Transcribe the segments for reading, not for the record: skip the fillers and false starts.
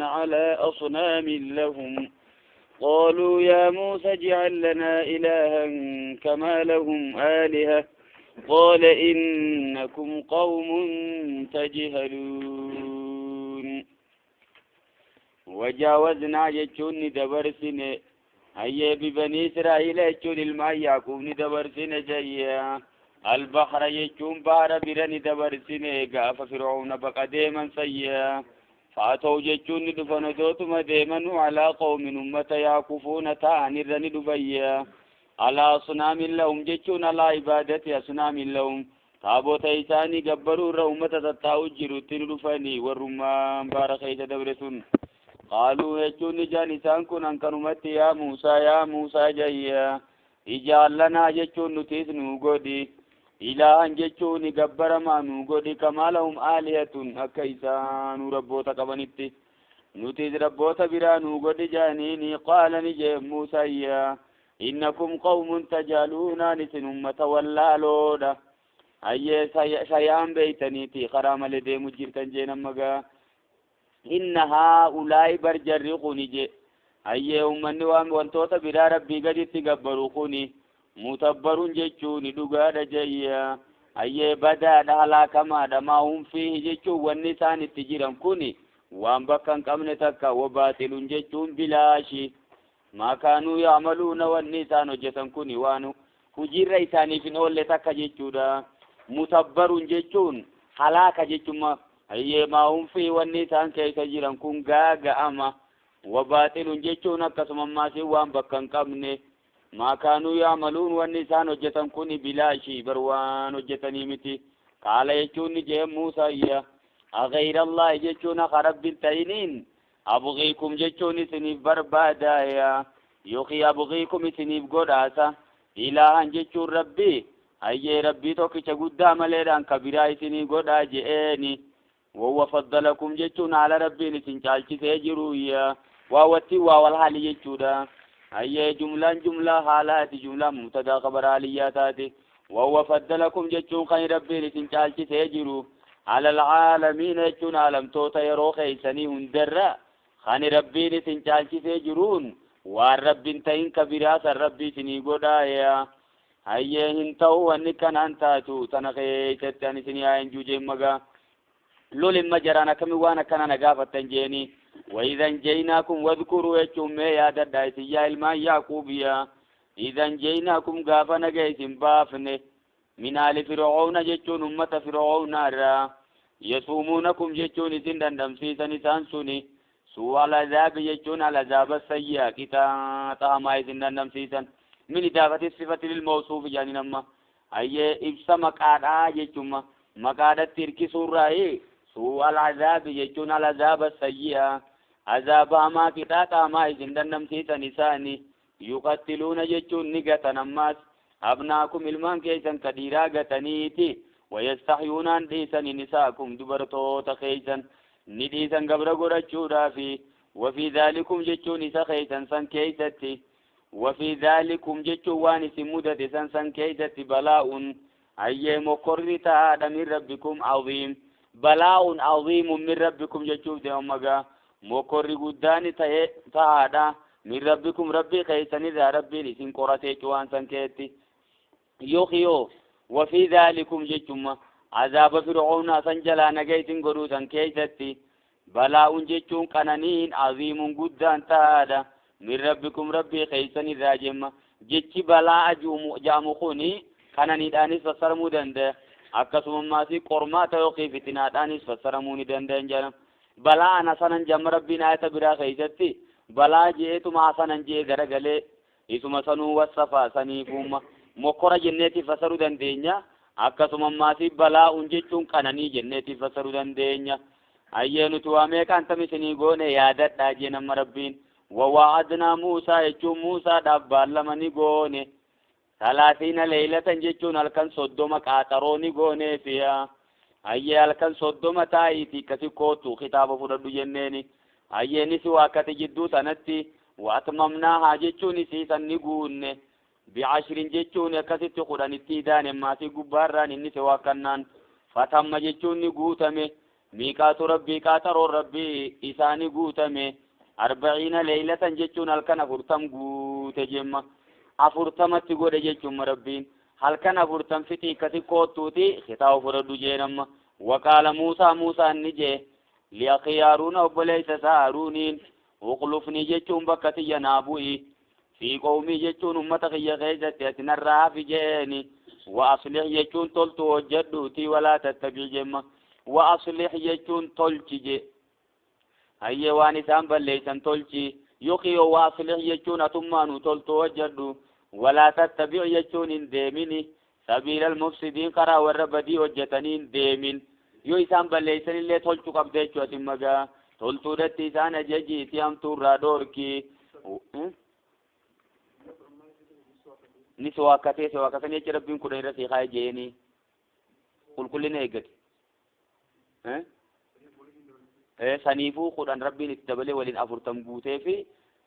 على أصنام لهم قالوا يا موسى اجعل لنا إلها كما لهم آلهة قال إنكم قوم تجهلون. وجاوزنا جتشون دبرسن هيا ببني إسرائيل جتشون الماء يعقوب دبرسن جيا البحر جتشون بحر برن دبرسن قاف فرعون بقى ديما سيا فأتوا جتشون دفن دوتما ديما على قوم أمة يعكفون تاني رن دبيا على أصنام لهم جتشون على عبادة أصنام لهم تابوت إساني جبروا الأمة تتاو جرتين دفني والرمان بارخيت دبرسون قالوا جتشون جان إسان كن أنكرمت يا موسى يا موسى جيا اجعل لنا جتشون نتيس نوغودي إلهًا جتشون جبر ما نوغودي كما لهم آلهة أكا إسان ربوتا قبنتي نتيس ربوتا برا نوغودي جانيني قال نجي موسى يا إنكم قوم تجالون نسن أمة واللالودا أي شيئا بيتني خرام لدي مجرتن جينا مغا إن هؤلاء برجرقوني جي أي أمني وانتوتا برا ربي قد تقبروني متبرون جتشوني دقادة جيا أي بدا دهلا كما دما هم فيه جتشو والنسان التجيران كوني وان بكان قمن تكا وباطل جتشون بلاشي ما كانوا يعملون والنسان جتن كوني وانو هجير ريساني في نول تكا جتشو دا متبرون جتشون حلاك جتشو ما أي ما هم فيه والنسان كيس جيران كون غاغا أما وباطل جتشون أكسم ما سوان بكان قمن ما كانوا يعملون والنسان وجتن كوني بلاشي بروان وجتني متي قال يجون جي موسى يا أغير الله يجون خرب التينين أبغيكم جتون سنيف بربادا يا يخي أبغيكم سنيف قداسا إلها جتون ربي أي ربي توكي قدام مليران كبيراي سني قدا جئني وهو فضلكم جتون على ربي لسنشالك سيجروا يا ووتي ووالحالي جتودا أي جملة جملة حالات جملة مبتدا خبر عالياتات وهو فضلكم جتون خير ربي لسنشالك سيجروا على العالمين جتون عالم توتا يرو خيسني هندرا خان ربي لسنشالك سيجرون والرب انتين كبيرا سر ربي سني قدا يا أي هنتو وانكن أنتاتو تنخيست أني سني آين جوجي مغا لول مجرانا كمي وانا كان نغافة تنجيني وإذا انجيناكم واذكروا يجوم يا ددايتي يا إلمان يعقوب يا إذا انجيناكم غافة نغيسن بافني من آل فرعون جتون أمة فرعون را يصومونكم جتون سن دندمسيسا نسان سني سوء العذاب جتون العذاب السيئة كتا طعما سن دندمسيسا من إضافة الصفة للموصوف يعني نما أي إبسا مقادا جتون مقادا تركي سورة سوء العذاب جتون العذاب السيئة عذاب ما كتا ما إذن نمسيت نساني يقتلون جتون نقة نماس أبناكم المان كيسا كديرا قتنيتي ويستحيون أن ديسا نساكم دبرتو تخيسا نديسا قبر قرأتشورا في وفي ذلكم جتون سخيسا سن كيستي وفي ذلكم جتون وانس مدد سن سن كيستي بلاء أي مقر تعالى من ربكم عظيم بلاء عظيم من ربكم جتون ديومغا مقر قدان تعالى من ربكم ربي خيسن إذا ربي لسن قرأتي جوان سن كيتي يوخيو وفي ذلكم جتون عذاب فرعون سنجلا نجيتن قروسا كيستي بلاء جتون قنانين عظيم قدان تعالى من ربكم ربي خيسن إذا جمع جتي بلاء جامخوني قناني دانيس فسرمو دنده akkasuma maasii qormaata yookiin fitinaadhaanis fassaramuu ni danda'an jedhama. Balaa ana sanan jamma rabbiin ayata biraa keessatti balaa jeetuma hasanan jee garagalee isuma sanuu wasafaa saniifuuma mokkora jenneetiif fassaruu dandeenya. Akkasuma maasii balaa'uun jechuun qananii jenneetiif fassaruu dandeenya. Ayyee nuti waa meeqaan tam isinii goone yaadadhaa jee nama rabbiin. ووعدنا موسى jechuun Muusaadhaaf baallama ni goone 30 leylatan jechuun halkan 30 qaaxaroo ni gooneefiya hayyee halkan 30 taa'iitii akkasi kootu kitaaba fudhadhu jenneeni hayyee ni si waakkate jidduu sanatti وأتممناها jechuun isiisan ni guunne بعشر jechuun akkasitti 10tti idaane maasii gubbaarraan inni si waakkannaan fatamma jechuun ni guutame miiqaatu rabbii qaaxaroon rabbii isaani guutame 40 leylatan jechuun halkan 40 guute jemma 40tti godhe jechuun rabbiin halkan 40 fixii akkasi koottuuti kitaaba fudhadhu jeenamma waqaala Muusaa Muusaan ni jee liaqii Haaruuna obboleessa isaa Haaruuniin uqlufnii jechuun bakka tiyya naa bu'i fi qawmii jechuun ummata kiyya keessatti ati narraa hafi jeeni wa aslih jechuun toltu hojjedhuutii walaa tattabii jemma wa aslih jechuun tolchi je hayyee waan isaan balleeysan tolchi yookiin wa aslih jechuun atummaanuu toltu hojjedhu walaa tattabii jechuun hin deemini sabiila almufsidiin karaa warra badii hojjetanii hin deemin yoo isaan balleeysan illee tolchuu qabda jechuu ati magaa toltuudhatti isaan ajajiitii hamtuurraa dhoorki ni si waakkatee si waakkatanii jecha rabbiin 10 irra sii kaa'e jeeni qulqullina eeggate saniifuu 10 rabbiin itti dabalee waliin 40 guutee fi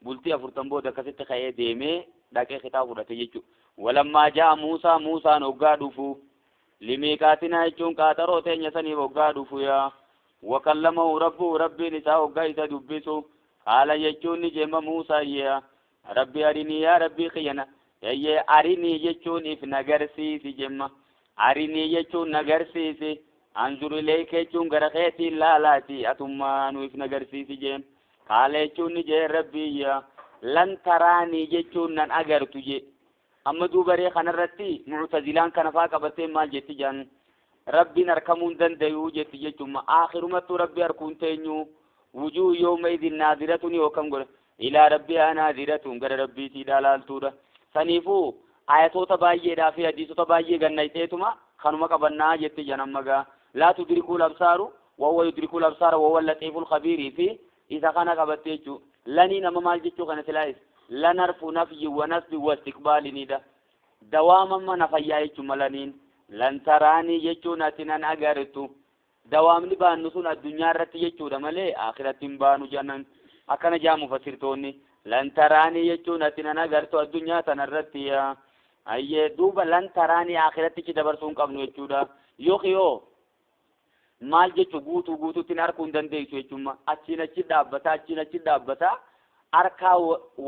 bultii 40 booda akkasitti ka'ee deemee dhaqee kitaaba fudhate jechuudha. Walammaa ja'a Muusaa Muusaan hoggaa dhufu limiiqaatinaa jechuun qaaxaroo teenya saniif hoggaa dhufu yaa وكلمه ربه ربي نساء وقايت دبسه قال يجون جم موسى يا ربي أرني يا ربي خينا يا أرني يجون إف نجرسي جم أرني يجون نجرسي أنظر إليك يجون غرقتي لا لا تي أتمان إف نجرسي جم قال يجون جي ربي يا لن تراني يجون نن أجر تجي أما دوبري خنرتي معتزلان كنفاق بتين مال جتي جان ربي نركمون دنديو جت جتما آخر ما ربي أركون تنيو وجوه يومئذ ناظرة يوكم قل إلى ربها ناظرة قال ربي تدلال تورا سنيفو آياتو تبايي دافي حديثو تبايي غنيتهما خنما قبلنا جت جنمغا لا تدركوا الأبصار وهو يدرك الأبصار وهو اللطيف الخبير في إذا كان قبتيجو لني نما مال جتو كان سلايس لنرف نفي ونسب واستقبال نيدا دواما ما نفيا ملانين لن تراني jechuun ati nan agartu dawaamni baannu sun addunyaa irratti jechuudha malee akhiratti hin baanu jedhan akkana jaa mufassirtoonni lan taraanii jechuun ati nan agartu addunyaa tana irratti ayyee duuba lan taraanii akhiratti ci dabarsuu hin qabnu jechuudha yookiin yoo maal jechu guutuu guutuutti hin arguu hin dandeessu jechuudha achiin achi dhaabbata achiin achi dhaabbata harkaa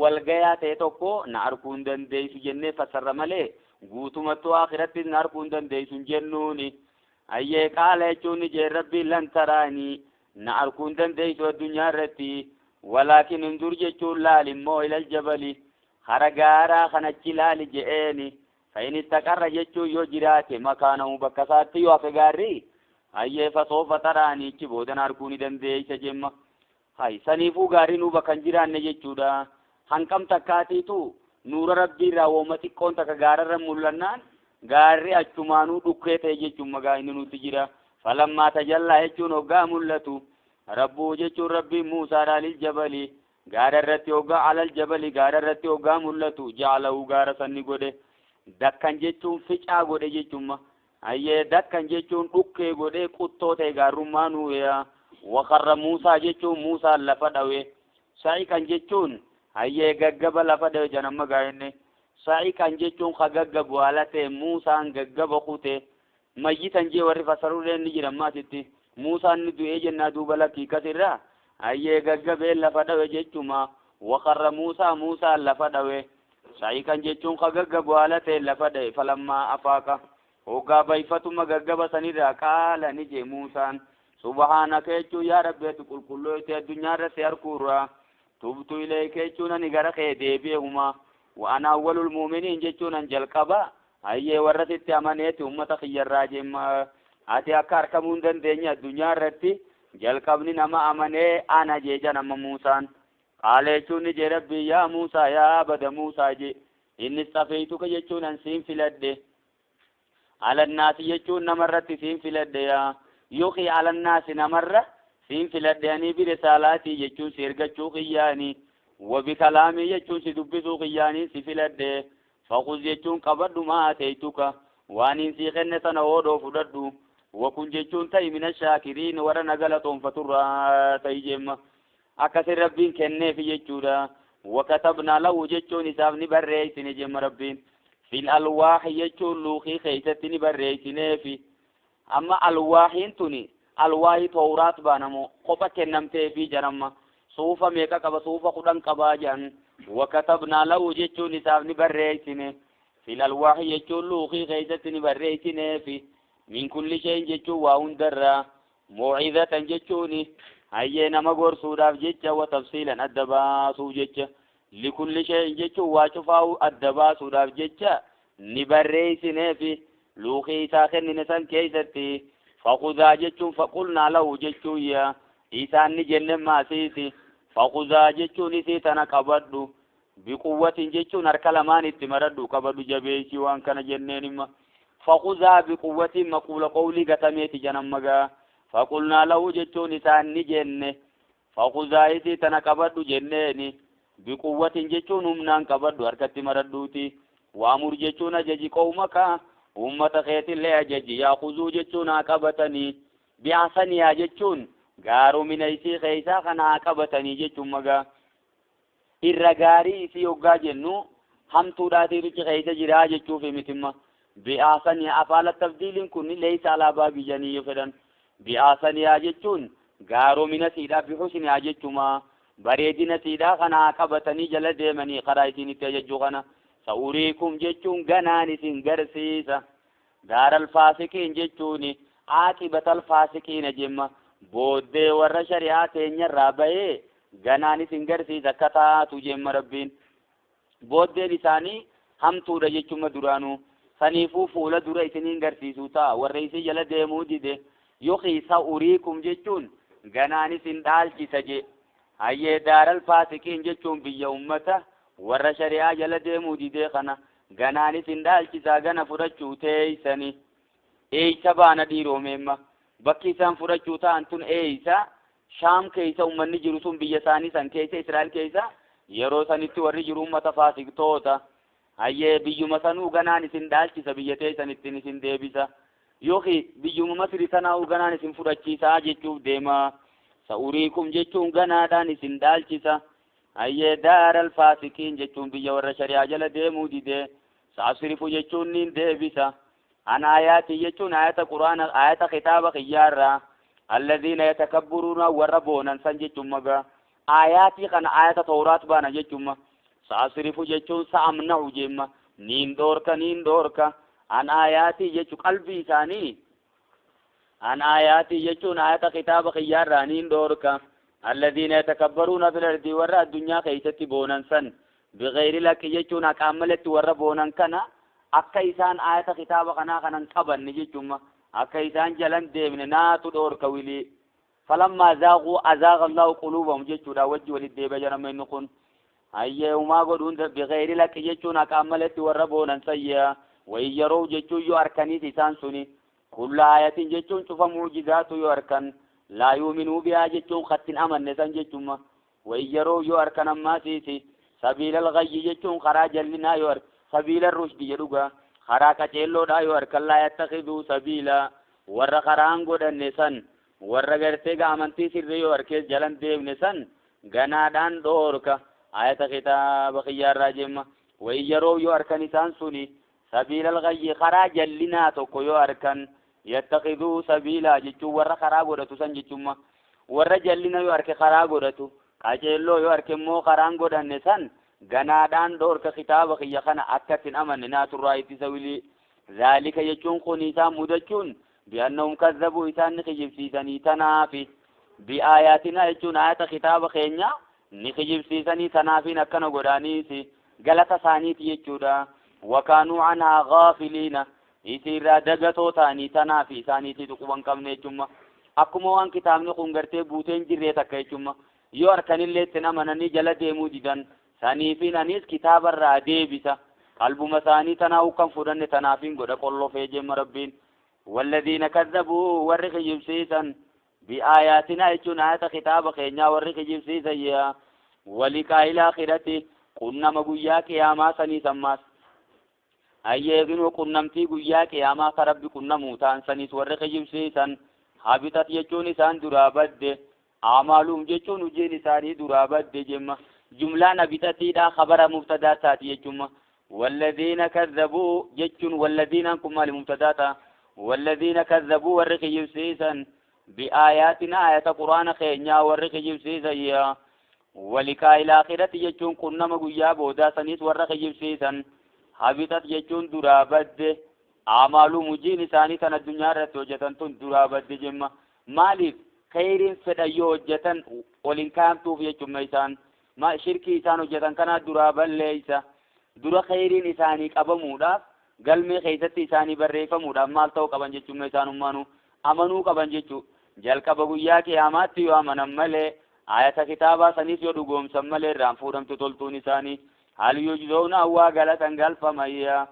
walgayaa ta'e tokko na arguu hin dandeessu jennee fassarra malee guutumattuu akhiratti na arguu hin dandeessu hin jennuuni ayyee qaala jechuun jee rabbii lan taraanii na arguu hin dandeessu addunyaa irratti walaakin hindur jechuun laali immoo ilal jabali hara gaaraa kanachi laali je'eeni fa in istaqarra jechuun yoo jiraate makaanahu bakka isaatti yoo hafe gaarri ayyee fasoofa taraanii achi boodan arguu ni dandeessa jemma hay saniifuu gaarii nuu bakka hin jiraanne jechuudha hanqam takkaatiitu nuura rabbii irraa wooma xiqqoon takka gaararra mul'annaan gaarri achumaanuu dhukkee ta'e jechuun magaa inni nuti jira falammaa tajallaa jechuun hoggaa mul'atu rabbuu jechuun rabbii Muusaadhaa lil jabali gaara irratti hoggaa alal jabali gaara irratti hoggaa mul'atu ja'alahu gaara sanni godhe dakkan jechuun ficaa godhe jechuun ayyee dakkan jechuun dhukkee godhe quttoo ta'e gaarrummaa nuuyaa waqarra Muusaa jechuun Muusaan lafa dhawe sa'iqan jechuun ayyee gaggaba lafa dhawe janamma gaa'inne sa'iqan jechuun ka gaggabu haala ta'e Muusaan gaggaba kute mayyitan jee warri fasaruuleen ni jiran maasitti Muusaan ni du'ee jennaa duuba lakkii kasirraa ayyee gaggabee lafa dhawe jechuma waqarra Muusaa Muusaan lafa dhawe sa'iqan jechuun ka gaggabu haala ta'e lafa dhawe falammaa afaaqa hoggaa bayfatuma gaggaba sanirraa qaala ni jee Muusaan subhaanaka jechuun yaa rabbi ati qulqullooyte addunyaa irratti harkuurraa tubtu ilayka jechuun ani gara kee deebi'eehuma wa ana awwalul mu'miniin jechuun an jalqaba ayyee warra sitti amaneeti ummata kiyyarraa jemma ati akka harkamuu hin dandeenye addunyaa irratti jalqabni nama amanee ana jee nama Muusaan qaala jechuun ni jee rabbi yaa Muusaa yaa abada Muusaa jee inni safeeytuka jechuun an siin filadhe alannaasi jechuun namarratti siin filadhe yaa yookiin alannaasi namarra siin filadhe ani birisaalaatii jechuun si ergachuu kiyyaani Wabikalaamii jechuun si dubbisuu kiyyaaniin si filadhe. Faquz jechuun qabadhu maa teeytuka waan sii kenne sana hoodoo fudhadhu. Wakun jechuun ta'i mina shaakiriin warra na galatoonfaturraa ta'i jemma. Akkasin Rabbiin kenneefi jechuudha. Wakatabnaa lahu jechuun isaaf ni barreessine jemma Rabbiin. Fil alwaahi jechuun luukii keeysatti ni barreessineefi. Amma alwaahiin tuni alwaahii Tawraat baanamoo kopha kennamteefi jedhamma. Suufa meeqa qaba? Suufa 10 qabaa jedhan. Wakatabnaa lahu jechuun isaaf ni barreessine. Fil alwaahi jechuun luukii keeysatti ni barreessineefi. Min kulli shay'in jechuun waa hundarraa. Maw'izatan jechuuni hayyee nama gorsuudhaaf jecha wa tafsiilan adda baasuuf jecha. Likulli shay'in jechuun waa cufaa'u adda baasuudhaaf jecha ni barreessineefi. Luukii isaa kennine san keessatti. Faqudaa jechuun faqulnaa lahu jechuun yaa isaan ni jenne maasiisi. Faqudaa jechuun isii tana qabadhu. Biquwwatin jechuun harka lamaan itti maradhu qabadhu jabeessi waan kana jenneen imma. Faqudaa biquwwatin maquula qawlii gatameeti janammagaa. Faqulnaa lahu jechuun isaan ni jenne. Faqudaa isii tana qabadhu jenneeni. Biquwwatin jechuun humnaan qabadhu harkatti maradhuuti. Waamur jechuun ajaji qawmaka. Ummata keetillee ajaji yaaquzuu jechuun haa qabatanii. Bi'asaniyaa jechuun gaaromina isii keessaa kana haa qabatanii jechuun magaa. Irra gaarii isii hoggaa jennu hamtuudhaatiitu keessa jiraa jechuuf mitimma. Bi'asaniyaa afaala tabdiiliin kun leeysa alaabaa biyyanii yoo fedhan. Bi'asaniyaa jechuun gaaromina siidhaa bihusniyaa jechuma. Bareedina siidhaa kana haa qabatanii jala deemanii karaa isiin itti ajajju kana. Sa'uriikum jechuun ganaan isin garsiisa. Daaral faasiqiin jechuun aaqibatal faasiqiina jemma. Booddee warra shari'aa teenyarraa bahee ganaan isin garsiisa akka taatu jemma Rabbiin. Booddeen isaanii hamtuudha jechuma duraanuu. Saniifuu fuula dura isiniin garsiisuu ta'a. Warra isin jala deemuu dide. Yookiin sa'uriikum jechuun ganaan isin dhaalchisa je. Hayyee daaral faasiqiin jechuun biyya ummata warra shari'aa jala deemuu didee kana ganaan isin dhaalchisaa gana fudhachuu teeysani. Eeysa baana dhiiroomeemma. Bakki isaan fudhachuu ta'an tun eeysa. Shaam keeysa ummanni jiru sun biyya isaanii san keessa Israa'el keessa yeroo sanitti warri jiru ummata faasiktoota. Hayyee biyyuma sanuu ganaan isin dhaalchisa biyya teessanittiin isin deebisa. Yookiin biyyuma Masri tanaa ganaan isin fudhachiisaa jechuuf deema. Sa'uriikum jechuun ganaadhaan isin dhaalchisa. Hayyee daaral faasiqiin jechuun biyya warra shari'aa jala deemuu dide. Sa'asrifu jechuun niin deebisa. An aayaati jechuun aayata Quraana aayata kitaaba kiyyaarraa. Alladhiina yatakabburuuna warra boonan san jechuun magaa. Aayaatii kana aayata Tawraat baana jechuun sa'asrifu jechuun sa'amna'u jemma. Niin dhoorka niin dhoorka. An aayaatii jechuun qalbii isaanii. An aayaatii jechuun aayata kitaaba kiyyaarraa niin dhoorka. Alladhiina yatakabbaruuna fil ardi warra addunyaa keessatti boonan san. Bighayri laqi jechuun haqaan malatti warra boonan kana akka isaan aayata kitaaba kanaa kanan qabanne jechuun akka isaan jalan deemne naatu dhoorka wilii. Falammaa zaaquu azaaqa Allahu quluubahum jechuudha wajji walitti deebi'a jedhama inni kun. Hayyee umaa godhuun bighayri laqi jechuun haqaan malatti warra boonan sayyaa. Wayi yeroo jechuun yoo harkaniis isaan suni. Kulla aayatin jechuun cufa muujizaatu yoo harkan. Laa yuuminuu bihaa jechuun kattin amanne san jechuun. Wayi yeroo yoo harkan ammaasiisi. Sabiilal ghayyi jechuun karaa jallinaa yoo harkan. Sabiila rushdi jedhugaa. Karaa qaceelloodhaa yoo harkan laa yattakhiduu sabiila. Warra karaan godhanne san. Warra gartee amantii sirrii yoo harkees jalan deemne san ganaadhaan dhoorka. Ayata kitaaba kiyyaarraa jemma. Wayi yeroo yoo harkan isaan suni. Sabiilal ghayyi karaa jallinaa tokko yoo harkan. Yattakhiduu sabiila jechuun warra karaa godhatu san jechuun. Warra jallina yoo harke karaa godhatu. Qaceelloo yoo harke immoo karaan godhanne san ganaadhaan dhoorka kitaaba kiyya kana akka ittiin amanne naaturraa ittisa wilii. Zaalika jechuun kun isaan mudachuun bi'annahum kazzabuu isaan ni kijibsiisanii tanaafi. Bi'aayaatinaa jechuun ayata kitaaba keenya ni kijibsiisanii tanaafiin akkana godhaniisi galata isaaniiti jechuudha. Wakaanuu anhaa gaafiliina isiirraa dagatoo ta'anii tanaafi isaaniitii tuquban qabne jechuudha. Akkuma waan kitaabni kun gartee buuteen jirree takka jechuudha. Yoo harkanillee ittiin amananii jala deemuu didan saniifiin anis kitaabarraa deebisa. Qalbuma isaanii tanaa kan fudhanne tanaafiin godha qollofee jemma Rabbiin. Walladhiina kazzabuu warri kijibsiisan bi'aayaatinaa jechuun ayata kitaaba keenyaa warri kijibsiisan yaa. Waliqaa'il aakhirati, qunnama guyyaa qiyaamaa saniis ammaas. Hayyeeginuu qunnamtii guyyaa qiyaamaa ka Rabbi qunnamuu ta'an saniis warri kijibsiisan. Habixat jechuun isaan duraa badde, a'maaluhum jechuun hojiin isaanii duraa badde jemma. Jumlaan habixatiidha khabara mubtadaa taati jechumma. Walladhiina kazzabuu jechuun, walladhiinaan kun maali? Mubtadaa ta'a. Walladhiina kazzabuu, warri kijibsiisan, bi'aayaatina, ayata quraana keenyaa warri kijibsiisan yaa. Waliqaa'il aakhirati jechuun qunnama guyyaa boodaa saniis warra kijibsiisan. Habixat jechuun duraa badde, a'maaluhum, hojiin isaanii tan addunyaa irratti hojjetan tun duraa badde jemma. Maaliif? Kheyriin fedhan yoo hojjetan ol hin kaayamtuuf jechumma. Isaan ma shirkii isaan hojjetan kanaa duraa balleeysa. Dura kheyriin isaanii qabamuudhaaf, galmee keessatti isaanii barreeffamuudhaaf maal ta'uu qaban jechumma? Isaanummaanuu amanuu qaban jechuu. Jalqaba guyyaa qiyaamaatti yoo amanan malee, ayata kitaabaa saniis yoo dhugoomsan malee, irraan fuudhamtu toltuun isaanii. Hal yujzowna, waa galatan galfamayya.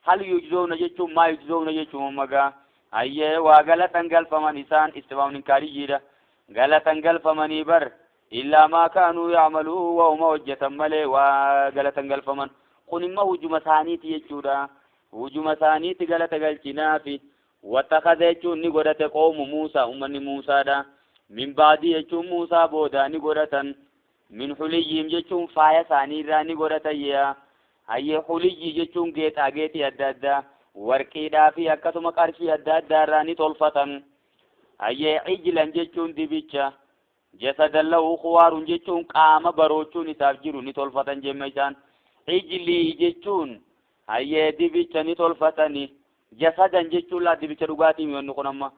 Hal yujzowna jechuun maa yujzowna jechuun magaa. Hayyee, waa galatan galfaman isaan, istifhaamni inkaariyyiidha. Galatan galfamanii bar, illaa maa kaanuu ya'maluu, wauma hojjetan malee waa galatan galfaman. Kun immoo hujuma isaaniiti jechuudha. Hujuma isaaniiti galata galchinaafi. Wattakaza jechuun ni godhate, qoomu Muusaa, ummanni Muusaadha. Min ba'dii jechuun Muusaa boodaa ni godhatan. Min huliyyiim jechuun faaya isaanii irraa ni godhatan yaa. Hayyee, huliyyii jechuun geexaa geexii adda addaa, warqiidhaa fi akkasuma qarshii adda addaa irraa ni tolfatan. Hayyee, ijlan jechuun dibicha. Jasadan lahu khuwaarun jechuun qaama baroochuun isaaf jiru ni tolfatan jemma isaan. Ijlii jechuun hayyee dibicha ni tolfatani. Jasadan jechuun laa dibicha dhugaatii mi'oonni kun amma.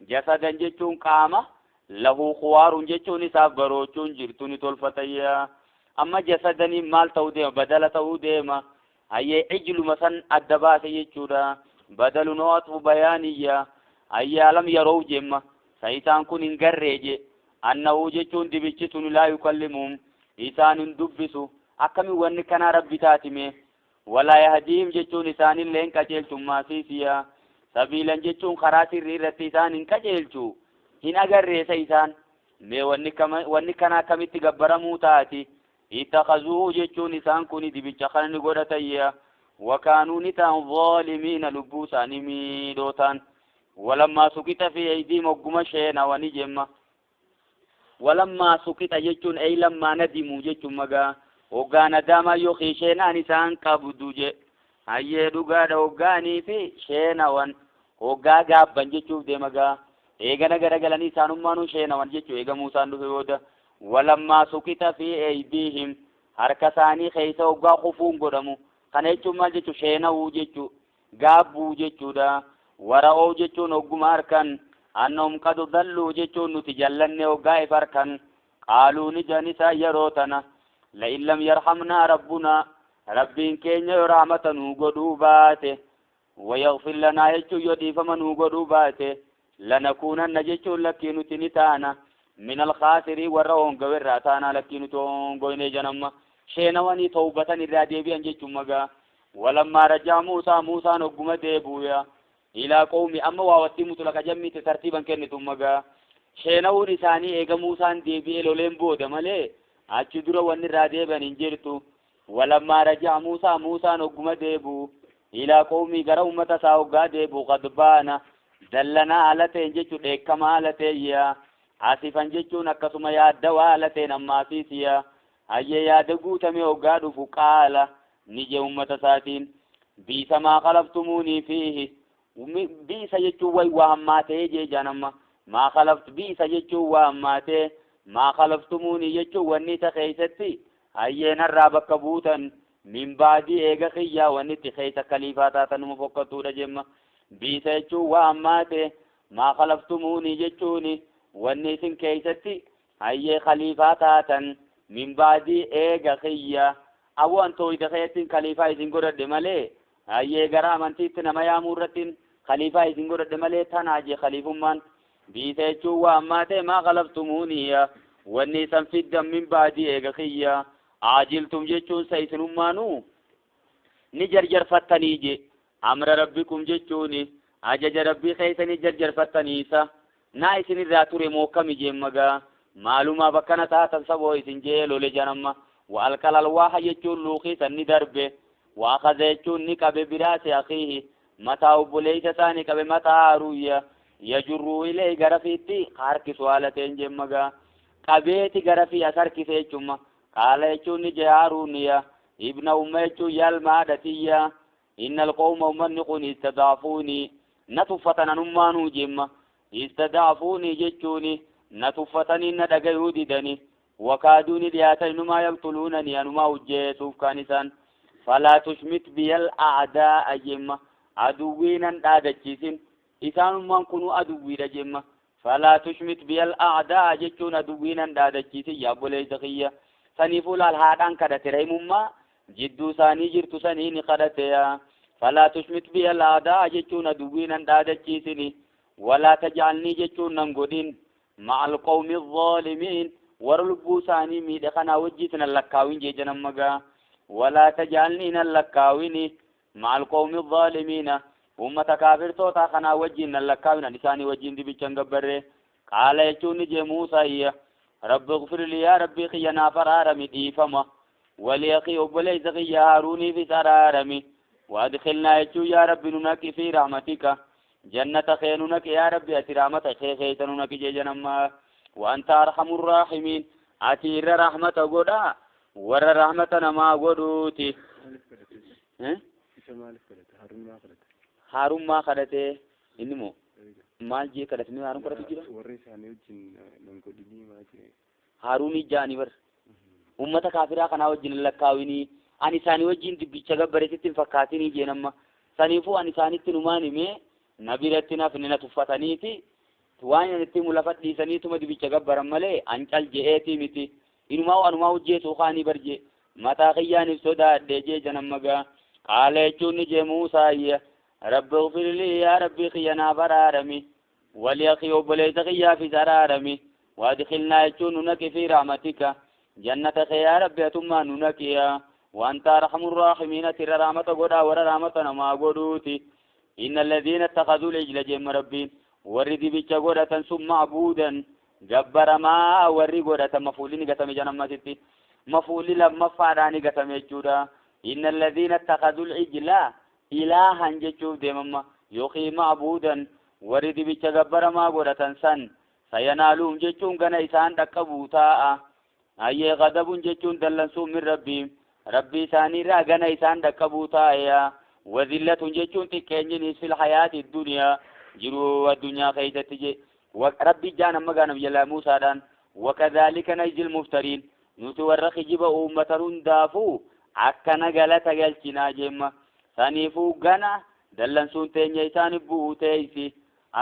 Jasadan jechuun qaama, lahu khuwaarun jechuun isaaf baroochuun jirtu ni tolfatan yaa. Amma jasadanii maal ta'uu deema? Badala ta'uu deema. Hayyee, ijluma san adda baase jechuudha. Badalu no'atu bayaaniyya. Hayyee, alam yeroo jemma. Sa isaan kun hin garree je. Annahu jechuun dibichi sun laa yukallimuhum, isaan hin dubbisu. Akkami wanni kanaa Rabbi taatime? Walaa yahdiihim jechuun isaanillee hin qajeelchummaa siisiya. Sabiilan jechuun karaa sirrii irratti isaan hin qajeelchu. Hin agarreessa isaan. Mee wanni kana akkamitti gabbaramuu taati? Ittakhazuuhu jechuun isaan kun dibicha kana ni godhatayya. Wakaanuu ni ta'an, zaalimiina, lubbuu isaanii miidhoo ta'an. Walammaa suqixa fi aydiihim, hogguma sheenawani jemma. Walammaa suqixa jechuun ay lammaa nadimu jechuun magaa, hoggaa nadaamaa yookiin sheenaan isaan qabdu je. Hayyee, dhugaadha, hoggaanii fi sheenawan, hoggaa gaabban jechuuf deema gaa. Eegana garagalanii isaanummaanuu sheenawan jechuu eega Muusaan dhufe booda. Walammaa suqixa fi aydiihim, harka isaanii keessa hoggaa kufuun godhamu. Kana jechuun maal jechuu? Sheenawuu jechuu, gaabbuu jechuudha. Wara'oo jechuun hogguma harkan, annahum qad dalluu jechuun nuti jallanne hoggaa if harkan, qaaluu ni jedhan isaan yeroo tana, la'in lam yarhamnaa rabbunaa, Rabbiin keenya yoo rahmata nuu godhuu baate, wayaghfir lanaa jechuun yoo dhiifama nuu godhuu baate, lanakuunanna jechuun lakkii nuti ni taana, min alkhaasirii, warra hongawe irraa taanaa, lakkii nuti hongoyne janamma. Sheenawanii tawbatan irraa deebi'an jechuun magaa. Walammaa rajaa Muusaa, Muusaan hogguma deebuuya, ilaa qawmi, amma waa wattii mutlaqa jammiitti tartiiban kennitu magaa. Sheenawuun isaanii eega Muusaan deebi'ee loleen booda malee achi dura wanni irraa deebi'an hin jirtu. Walammaa rajaa Muusaa, Muusaan hogguma deebi'u, ilaa qawmii, gara ummata isaa hoggaa deebi'u, qadbaana, dallanaa haala ta'een jechuun dheekkamaa haala ta'een yaa. Asifan jechuun akkasuma yaaddawaa haala ta'een ammaasiis yaa. Hayyee, yaada guutamee hoggaa dhufu, qaala ni jee ummata isaatiin, biisa maa khalaftumuunii fiihi. Biisa jechuun way waa hammaatee jee jaan amma. Maa khalaft, biisa jechuun waa hammaatee, maa khalaftumuunii jechuun wanni isa keessatti hayyee narraa bakka buutan, min ba'dii, eega kiyyaa, wanni itti keessa kaliifaa taatan numa fokkattuudha jemma. Biisa jechuun waa hammaate, maa khalaftumuunii jechuun wanni isin keessatti hayyee khaliifaa taatan, min ba'dii, eega kiyya. Awwan tooyida keettiin khaliifaa isin godhadhe malee, hayyee gara amantiitti nama yaamuu irrattiin khaliifaa isin godhadhe malee, tanaa jee khaliifummaan. Biisa jechuun waa hammaate, maa khalaftumuuniya, wanni isan fiddan, min ba'dii, eega kiyya. Aajiltum jechuun sa isinummaanuu ni jarjarfattanii je, amra rabbikum jechuun ajaja Rabbii keessanii jarjarfattaniisa naa isin irraa ture moo akkami jeen magaa. Maalumaaf akkana taatan saboo isin jee lole janamma. Wa alqal alwaaha jechuun luuqii san ni darbe. Wa akaza jechuun ni qabe biraasi akiihi mataa obboleeysa isaa ni qabe mataa Haaruuyya yajurruu ilee gara fiitti harkisu haala ta'een jemmagaa qabeeti gara fi as harkise jechuma. Qaala jechuun ni jee Haaruuniya ibna umma jechuun yalma haadha tiyya inna alqawma ummanni kun istadaafuuni na tuffatan anummaanuu jemma istadaafuuni jechuuni na tuffatanii na dhagayuu didani wakaaduuni dhiyaatan inumaa yaqtuluunani anumaa hojjeesuuf kaan isaan falaa tushmit biyal a'daa'a jemma aduwwii nan dhaadachiisin isaanummaan kunuu aduwwiidha jemma falaa tushmit biyal a'daa'a jechuun aduwwii nan dhaadachiisin yaa obboleessa kiyya saniifuu laal haadhaan kadhate rahimummaa jidduu isaanii jirtu sanii ni kadhateya falaa tushmit biyal a'daa'a jechuun aduwwii nan dhaadachiisini walaa tajcalnii jechuun nan godhin ma'a alqawmi alzaalimiin warra lubbuu isaanii miidhe kanaa wajjiit nan lakkaawin jee janammagaa walaa tajcalnii nan lakkaawini ma'a alqawmi alzaalimiina ummata kaafirtootaa kanaa wajjiin nan lakkaawin an isaanii wajjiin dibichan gabbarre qaala jechuun ni jee Muusaa iyya rabbi اغfir lii yaa rabbii kiyya naaf araarami dhiifama waliakii obboleeysa kiyya Haaruuniifis araarami waadkilnaa jechuun yaa rabbi nu naqi fi rahmatika jannata kee nu naqi yaa rabbi ati rahmata kee keessa nu naqi jee janammaa وأنت أرحم الراحمين ati irra rahmata godha warra rahmata namaa godhuuti. Isa maaliif kadhate? Haaruun maa kadhate? Haaruun maa kadhate inni moo maal jee kadhate? Inni Haaruun kadhatu jira. Warra isaanii wajjin nan godhinii maa jee? Haaruun ijjaanii bar ummata kaafiraa kanaa wajjin hin lakkaawinii ani isaanii wajjin dubbicha gabbareetitti hin fakkaatinii jeen amma saniifuu ani isaanitti numaan himee na biratti nafni na tuffataniiti waan ani itti lafa dhiisaniituma dibicha gabbaran malee an cal je'eetii miti inumaa anumaa hojjeetu kaanii bar jee mataa kiyyaaniif sodaadhe jee janammagaa qaala jechuun ni jee Muusaa iyya rabbi اغfir lii yaa rabbii kiyya naaf araarami waliakii obboleessa kiyyaafis araarami waadkilnaa jechuun nu naqi fi rahmatika jannata kee yaa rabbi atummaa nu naqiya وأنت أرحم الراحمين ترى رحمة قدا ورا رحمة نما قدوتي إن الذين اتخذوا العجل جم ربي warri dibicha godhatan sun macbuudan gabbaramaa warri godhatan mafuulli ni gatame janammasitti mafuulli lammaffaadhaa ni gatame jechuudha inna alladhiina ittakhadhu alcijla ilaahan jechuuf deemamma yookiin macbuudan warri dibicha gabbaramaa godhatan san sayanaaluhum jechuun gana isaan dhaqqabuu taa'a ayyee gadabun jechuun dallansuun min rabbiim rabbii isaaniirraa gana isaan dhaqqabuu taa'eya wazillatun jechuun xiqqeenyinis fil hayaati duniyaa jiruu addunyaa keeysatti je rabbi jaan amma gaanam jalaa Muusaadhaan wakadhalika najzi lmuftariin nuti warra kijiba uummatan hundaafuu akkana galata galchinaa jemma saniifuu gana dallansuun teenya isaanif bu'uu teeysi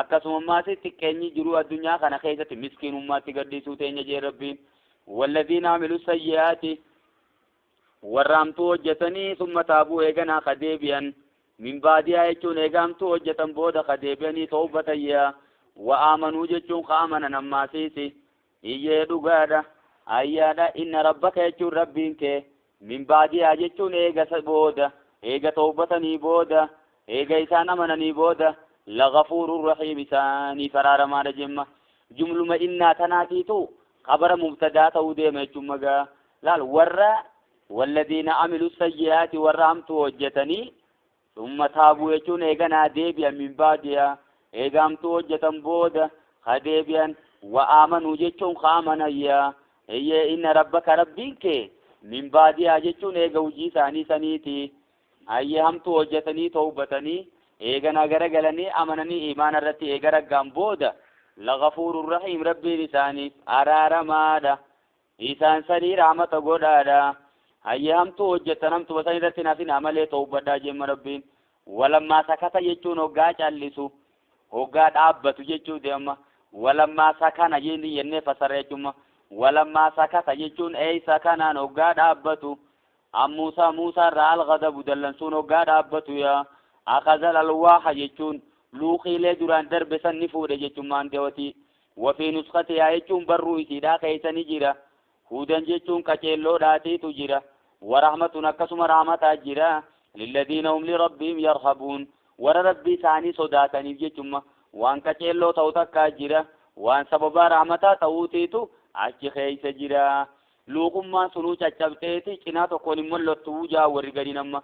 akkasuma ammaas xiqqeenyi jiruu addunyaa kana keessatti miskiinummaatti gaddisuu teenya jee rabbiin walladhiina amilu sayyi'aati warra hamtuu hojjetanii summa taabuu eeganaa ka deebi'an min baadiyaa jechuun eega hamtuu hojjetan booda ka deebi'anii tawbatayya wa aamanuu jechuun ka amanan ammaasiisi iyyee dhugaadha ayyaadha inna rabbaka jechuun rabbiin kee min baadiyaa jechuun eega booda eega tawbatanii booda eega isaan amananii booda lagafuurun rahiim isaanii faraaramaadha jemma jumluma innaa tanaatiitu qabara mubtadaa ta'uu deema jechuun magaa laal warra والذين عملوا السيئات warra hamtuu hojjetanii ثم تابوا jechuun eeganaa deebi'an min baadiyaa eega hamtuu hojjetan booda ka deebi'an wa aamanuu jechuun ka amanayya eyyee inna rabbaka rabbiin kee min baadiyaa jechuun eega hujii isaanii saniiti ayyee hamtuu hojjetanii tawbatanii eeganaa garagalanii amananii imaana irratti eega raggaan booda lagafuurun rahiim rabbiin isaaniif araaramaadha isaan sanii rahmata godhaadha ayyee hamtuu hojjetan hamtuma san irratti nafin amalee tawbadhaa jemma rabbiin walammaa sakata jechuun hoggaa callisu hoggaa dhaabbatu jechuu deema walammaa sakana jennee fasarra jechuun walammaa sakata jechuun ey sakanaan hoggaa dhaabbatu an Muusaa Muusaa irraa alghadabu dallansuun hoggaa dhaabbatu yaa akazal alwaaha jechuun luuqiilee duraan darbe san ni fuudhe jechuun maanteewati wafii nuskatihaa jechuun barruu isiidhaa keessa ni jira hudan jechuun qaceelloodhaatiitu jira warahmatun akkasuma rahmataa jira lilladiina hum lirabbihim yarhabuun warra rabbii isaanii sodaataniif jechumma waan qaceelloo ta'u takkaa jira waan sababaa rahmataa ta'uutiitu achi keessa jira. Luuqummaan sunuu caccabteeti cinaa tokkoon hin mul'attu jaa warri gariin amma.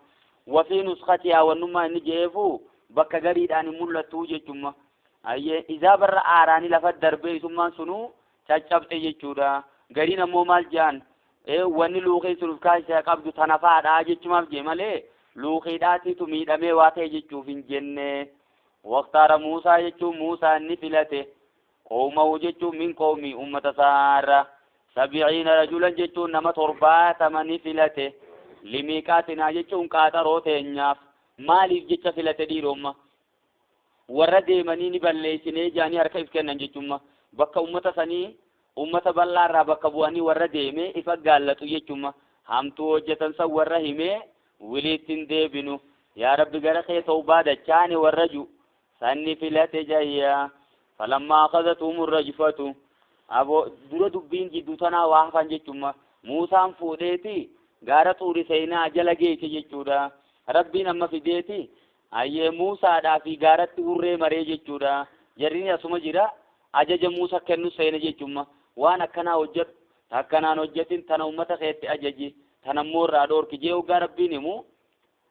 Wafii nuskatihaa wannummaa inni jeefu bakka gariidhaan hin mul'attu jechumma. Ayyee izaabarra aaraanii lafa darbee isummaan sunuu caccabte jechuudha. Gariin ammoo maal jaan wanni luuqii sun of keessaa qabdu tanafaadha jechumaaf jee malee luuqiidhaatiitu miidhamee waa ta'e jechuuf hin jenne. Waqtaara Muusaa jechuun Muusaa inni filate. Qoomahu jechuun min qoomii uummata isaarra. 70 rajulan jechuun nama 70 ni filate. Limiiqaatinaa jechuun qaaxaroo teenyaaf. Maaliif jecha filate dhiiromma? Warra deemanii ni balleessinee jaanii harka if kennan jechumma. Bakka uummata sanii uummata bal'aarraa bakka bu'anii warra deemee ifa gaallatu jechumma. Hamtuu hojjetan san warra himee wiliitti hin deebinu. Yaa Rabbi gara kee tawbaa dachaani warra ju sanni filate jayya. Falammaa akhadhatuhum rajfatu. Abo dura dubbiin jidduu tanaa waa hafan jechumma. Muusaan fuudheeti gaara Xuuri Seenaa jala geesse jechuudha. Rabbiin amma fideeti ayyee Muusaadhaa fi gaaratti hurree maree jechuudha. Jarriin asuma jira ajaja Muusaa kennu seene jechumma. Waan akkanaa hojjetu akkanaan hojjetin tana uummata keetti ajaji tana immoo irraa dhoorki jee hoggaa Rabbiin himu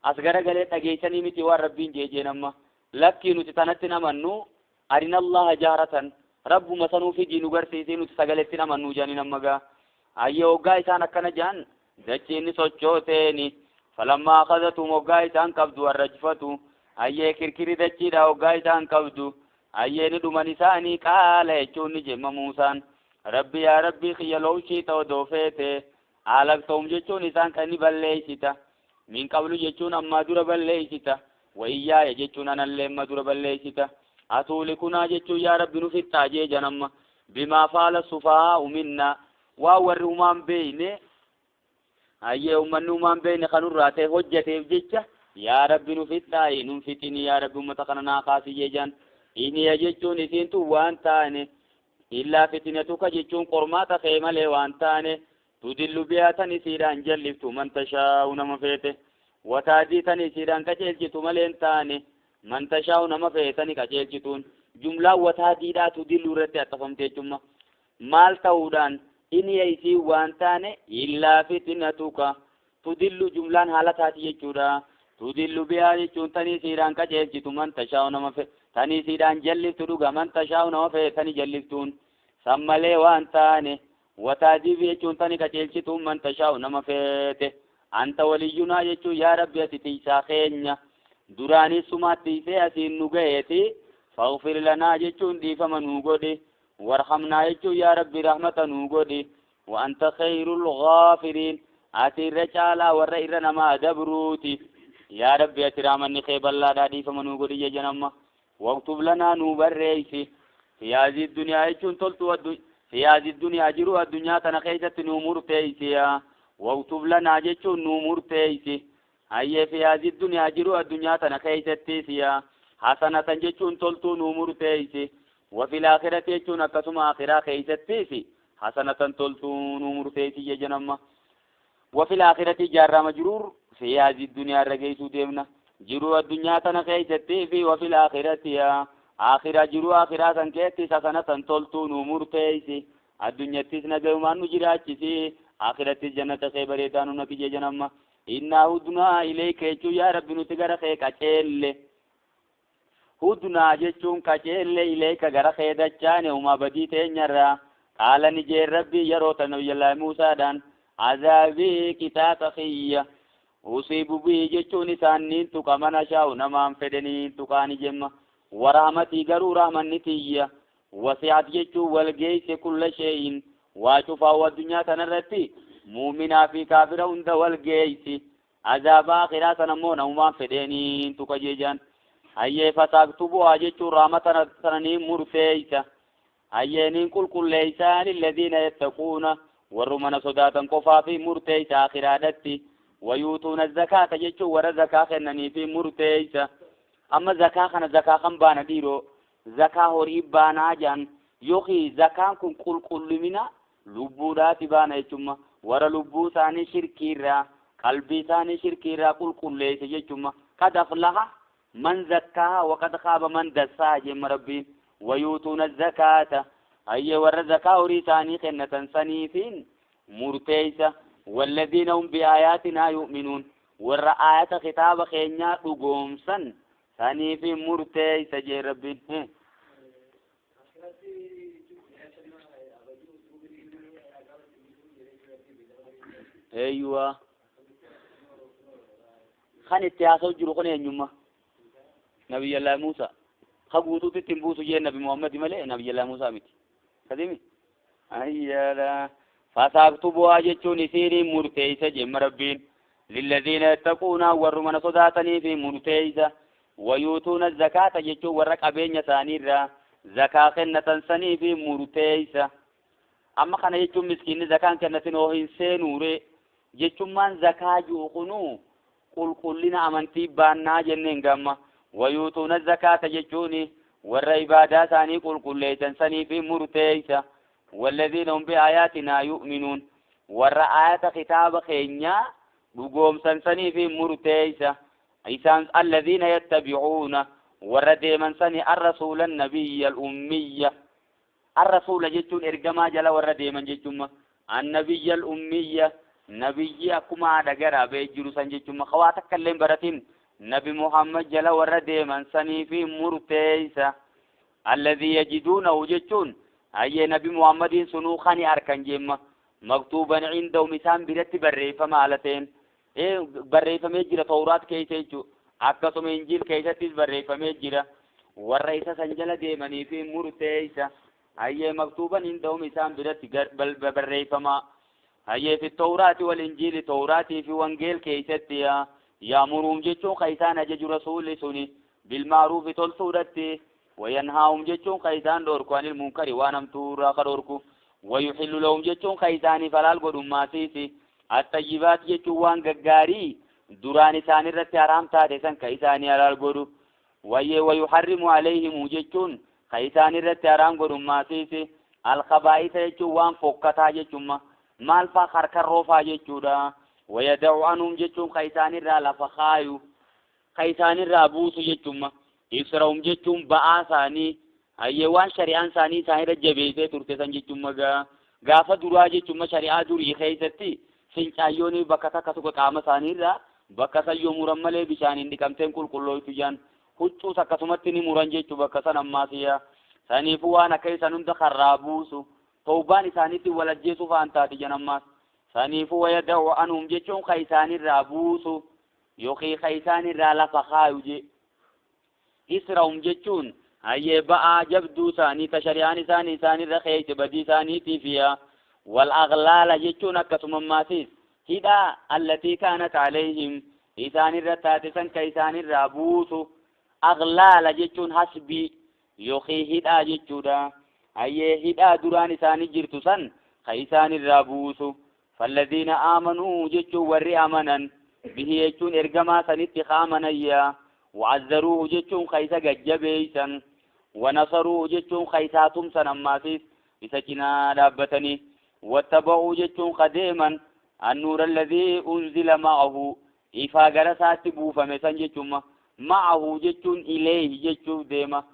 as garagalee dhageessanii miti waan Rabbiin jee amma. Lakkii nuti tanatti namannu arina Allaha jaaratan rabbuma sanuu fidii nu garsiisii nuti sagaletti namannu jedhanii amma gaa. Ayyee hoggaa isaan akkana jedhan dachiinni sochooteeni. Falammaa akhadhatuhum hoggaa isaan qabdu arrajfatu. Ayyee kirkirri dachiidha hoggaa isaan qabdu. Ayyee ni dhuman isaanii qaala jechuun ni jemma Muusaan. Rabbi yaa Rabbi kiyya lowshii odoo feete alaqtahum jechuun isaan kan ni balleessita. Min qablu jechuun ammaa dura balleessita. Wayyaaya jechuun anallee amma dura balleessita. Atuulikunaa jechuun yaa Rabbi nu fixxaa jee janamma. Bimaa faala sufahaa'u minna waa warri umaan beeyne ayyee uummanni umaan beeyne kanurraa ta'e hojjeteef jecha yaa Rabbi nu fixxaayi nun fixini yaa Rabbi uummata kana naa kaasi jee jan. Iniya jechuun isiintu waan taane illaa fitinatuka jechuun qormaata kee malee waan taane tudillu bihaa tan isiidhaan jalliftu man tashaa'u nama feete wataadii tan isiidhaan qaceelchitu malee hin taane man tashaa'u nama feetani qaceelchituun jumlaan wataadiidhaa tudillu irratti axxafamte jechumma. Maal ta'uudhaan iniya isii waan taane illaa fitinatuka tudillu jumlaan haala taati jechuudha. Tudillu bihaa jechuun tan isiidhaan qaceelchitu man tashaa'u nama feete tani isiidhaan jalliftu dhuga man tashaa'u nama feetani jalliftuun san malee waan taane wataadiif jechuun tani qaceelchituun man tashaa'u nama feete. Anta waliyyunaa jechuun yaa Rabbi ati tiisaa keenya duraanis sumaatti tiisee asiin nu gaheeti faghfir lanaa jechuun dhiifama nuu godhi warhamnaa jechuun yaa Rabbi rahmata nuu godhi wa anta khayrul ghaafiriin ati irra caalaa warra irra namaa dabruuti yaa Rabbi ati rahmanni kee bal'aadhaa dhiifama nuu godhi jejan amma. Waktub lanaa nuu barreessi fi haazii duniyaa jechuun toltuu fi haazii duniyaa jiru addunyaa tana keessatti nuu murteessi. Waktub lanaa jechuun nuu murteessi. Hayyee fi haazii duniyaa jiru addunyaa tana keessatti siya hasanatan jechuun toltuu nuu murteessi. Wa fil aakhirati jechuun akkasuma akhiraa keessattis hasanatan toltuu nuu murteessi jejan amma. Wa fil aakhirati jaarrama jiruur fi haazii duniyaa irra geessuu deemna. Jiruu addunyaa tana keessatti fi wa fil aakhirati akhiraa jiruu akhiraa san keessatti hasanatan toltuu nuu murteessi. Addunyattis nagayumaan nu jiraachisi akhirattis jannata kee bareedaa nu naqi jejan amma. Innaa hudnaa ilayka jechuun yaa Rabbi nuti gara kee qaceelle. Hudnaa jechuun qaceelle ilayka gara kee dachaane uumaa badii teenyarraa. Qaala ni jeen Rabbi yeroo tana Nabiyyallaahi Muusaadhaan azaabii qixaaxa kiyya usiibu bihi jechuun isaan niin tuqa mana shaa'u namaan fedhanii tuqaani jemma. Warahmatii garuu rahmanni tiyya wasi'at jechuun wal geesse kulla shee'in waa cufaa addunyaa tanarratti muuminaa fi kaafira hunda wal geessi. Azaaba akhiraa sana immoo namumaan fedheeniin tuqa jeejaan. Hayyee fasaaktubuhaa jechuun rahmata sana niin murteessa. Hayyee niin qulqulleessaa lilladiina yattaquuna warruma na sodaatan qofaa fi murteessa akhiraadhatti. Wayuutuuna zakaata jechuun warra zakaa kennanii fi murteessa. Amma zakaa kana zakaa kan baana dhiiroo zakaa horii baanaa jedhan yookiin zakaan kun qulqullimina lubbuudhaati baana jechumma. Warra lubbuu isaanii shirkiirraa qalbii isaanii shirkiirraa qulqulleesse jechumma. Qad aflaha man zakkaaha wa qad khaaba man dassaaha jemma Rabbiin. Wayuutuuna zakaata hayyee warra zakaa horii isaanii kennatan saniifiin murteeysa. Walladiina hum biaayaatinaa yu'minuun, warra aayata kitaaba keenyaa dhugoomsan saniifi murteeysa jee Rabbiin. Eeyyuwa, kan itti haasa'u jiru kun eenyumma? Nabiyyallahi Muusa ka guutuutti ittiin buusu jee Nabi Muhammadi malee Nabiyyallahi Muusaa miti. Kadimi ayyaadha. Fasaaktubuhaa jechuun isiinii murteeysa jemma Rabbiin. Lilladiina yattaquuna, warruma na sodaatanii fi murteeysa. Wayuutuuna zakaata jechuun warra qabeenya isaaniirraa zakaa kennatan sanii fi murteeysa. Amma kana jechuun miskiinni zakaan kennatin oo hin seenuure jechummaan zakaa ji'u kunuu qulqullina amantii baannaa jenneen gamma. Wayuutuuna zakaata jechuun warra ibaadaa isaanii qulqulleessan sanii fi murteeysa. Walladhiina hum biaayaatinaa yu'minuun, warra aayata kitaaba keenyaa dhugoomsan sanii fi murteeysa. Isaan alladhiina yattabi'uuna, warra deeman sanii, arrasuula nabiyya al-ummiyya. Arrasuula jechuun ergamaa jala warra deeman jechumma. Annabiyya al-ummiyya, nabiyyi akkuma haadha garaa ba'ee jiru san jechumma, kawaa takka illee hin baratin Nabi Muhammad jala warra deeman sanii fi murteeysa. Alladhii yajiduunahu jechuun hayyee Nabi Muhammadiin sunuu kani arkan jemma, maktuuban cindahum, isaan biratti barreeffama haala ta'een barreeffamee jira Tawraat keessa jechuu, akkasuma Injiil keessattis barreeffamee jira. Warra isa san jala deemanii fi murteeysa. Hayyee, maktuuban cindahum, isaan biratti barreeffama hayyee, fi Tawraati wal Injiili, Tawraatii fi Wangeel keessatti. Yaamuruum jechuun ka isaan ajaju rasuulli suni bilmaaruufi, toltuudhatti. Wayanhaahum jechuun ka isaan dhoorku, anil munkari, waan hamtuu irraa ka dhoorku. Wayuxillu lahum jechuun ka isaaniif halaal godhummaasiisi attayyibaat jechuun waan gaggaarii duraan isaan irratti haraam taate san ka isaanii halaal godhu. Wayyee, wayuharrimu alayhimu jechuun ka isaan irratti haraam godhummaasiisi alkabaa'isa jechuun waan fokkataa jechumma, maal faa? Karkarroo faa jechuudha. Wayada'u anhum jechuun ka isaanirraa lafa kaayu, ka isaanirraa buusu jechumma. Israhum jechuun ba'aa isaanii, hayyee, waan shari'aan isaanii isaanirra jabeessee turte san jechumma. Gaa gaafa duraa jechumma, shari'aa durii keessatti fincaayyoon bakka takka tokko qaama isaaniirraa bakka san yoo muran malee bishaaniin dhiqamteen qulqullooytu jaan. Huccuus akkasumatti ni muran jechuu bakka san. Ammaasiya saniifuu waan akka isan hunda karraa buusu, tawbaan isaaniitti wal ajjeesuu fa'aan taati jan ammaas. Saniifuu wayada'u anhum jechuun ka isaanirraa buusu yookiin ka isaanirraa lafa kaayu je. Israhum jechuun hayyee ba'aa jabduu isaanii ta shari'aan isaanii isaanirra keeyse badii isaaniitiifiya. Wal aglaala jechuun akkasuma ammaasiis hidhaa allatii kaanat alayhim, isaanirra taate san ka isaanirraa buusu. Aglaala jechuun hasbii yookiin hidhaa jechuudha. Hayyee, hidhaa duraan isaanii jirtu san ka isaanirraa buusu. Falladiina aamanuu jechuun warri amanan, bihi jechuun ergamaa sanitti ka amanayya. Wa'azzaruuhu jechuun ka isa gajjabeeysan. Wanasaruuhu jechuun ka isaa tumsan, ammaasiis isa cinaa dhaabbatanii. Wattaba'uu jechuun ka deeman, annuura alladhii unzila ma'ahu, ifaa gara isaatti buufame san jechumma. Ma'ahu jechuun ileeyhi jechuuf deema.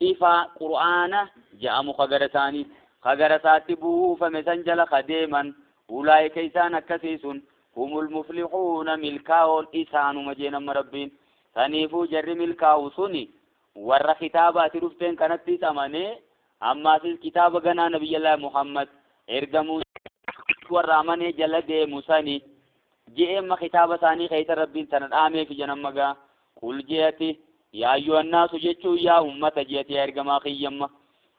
Ifa Qur'aana je'amu ka gara isaanii, ka gara isaatti buufame san jala ka deeman. Ulaa'ika, isaan akkasii sun, humul muflixuuna, milkaa'oon isaanuma jeen amma Rabbiin. Saniifuu jarri milkaa'u suni warra kitaaba ati dhufteen kanattis amanee, ammaasis kitaaba ganaa Nabiyyallaahi Muhammad ergamuu warra amanee jala deemu sani je'ee. Amma kitaaba isaanii keessa Rabbiin tana dhaameefi jan. Amma gaa qul je'ati, yaa ayyuhannaasu jechuun yaa ummata je'ati, yaa ergamaa kiyyamma,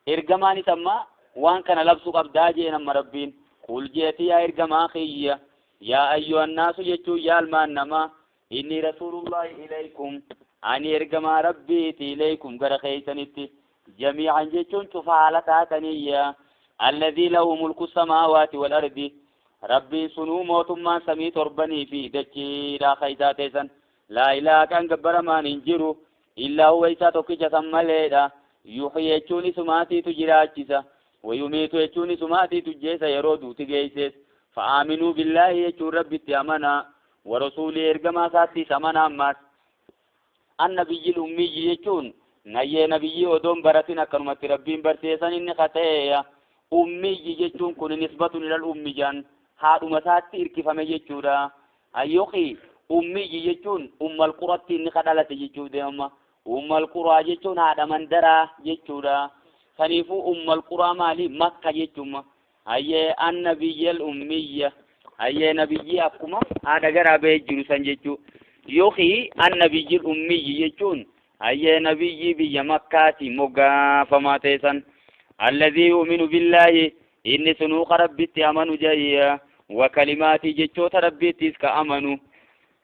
ergamaanis amma waan kana labsuu qabdaa jeen amma Rabbiin. Qul je'ati, yaa ergamaa kiyya, yaa ayyuhannaasu jechuun yaa ilmaan namaa, inni rasuulullaahi ilaykum, ani ergamaa Rabbiiti, ilaykum, gara keeysanitti, jamiican jechuun cufa haala taataniyya. Alladhii lahu mulku samaawaati wal ardi, Rabbiin sunuu mootummaan samii torbanii fi dachiidhaa ka isaa teessan. Laa ilaaha, kan gabbaramaan hin jiru, illaa huwa, isaa tokkicha san maleedha. Yuhyi jechuun isumaatiitu jiraachisa, wayumiitu jechuun isumaatiitu jeesa yeroo duuti geeyses. Fa'aaminuu billaahi jechuun Rabbitti amanaa, warasuulii, ergamaa isaattis amanaa. Ammaas annabiyyil ummiyyi jechuun nayyee nabiyyii odoon baratin akkanumatti Rabbiin barsiisan inni kata'eeya. Ummiyyi jechuun kun nisbatun ilal ummi jan. Haadhuma isaatti irkifame jechuudha. Yookiin ummiyyi jechuun ummal quratti inni kadhalate jechuuf deemama. Ummal quraa jechuun haadha mandaraa jechuudha. Saniifuu ummal quraa maali? Makka jechuuma. Hayyee annabiyyal ummiyya. Hayyee nabiyyi akkuma haadha garaa bahee jiru san jechuu. Yookiin annabiyyil ummiyyi jechuun hayyee nabiyyi biyya Makkaati moggaafamaa ta'e san. Alladhii yu'minu billaahi inni sunuuqa Rabbitti amanu jayya. Wa kalimaatii jechoota Rabbiittis ka amanu.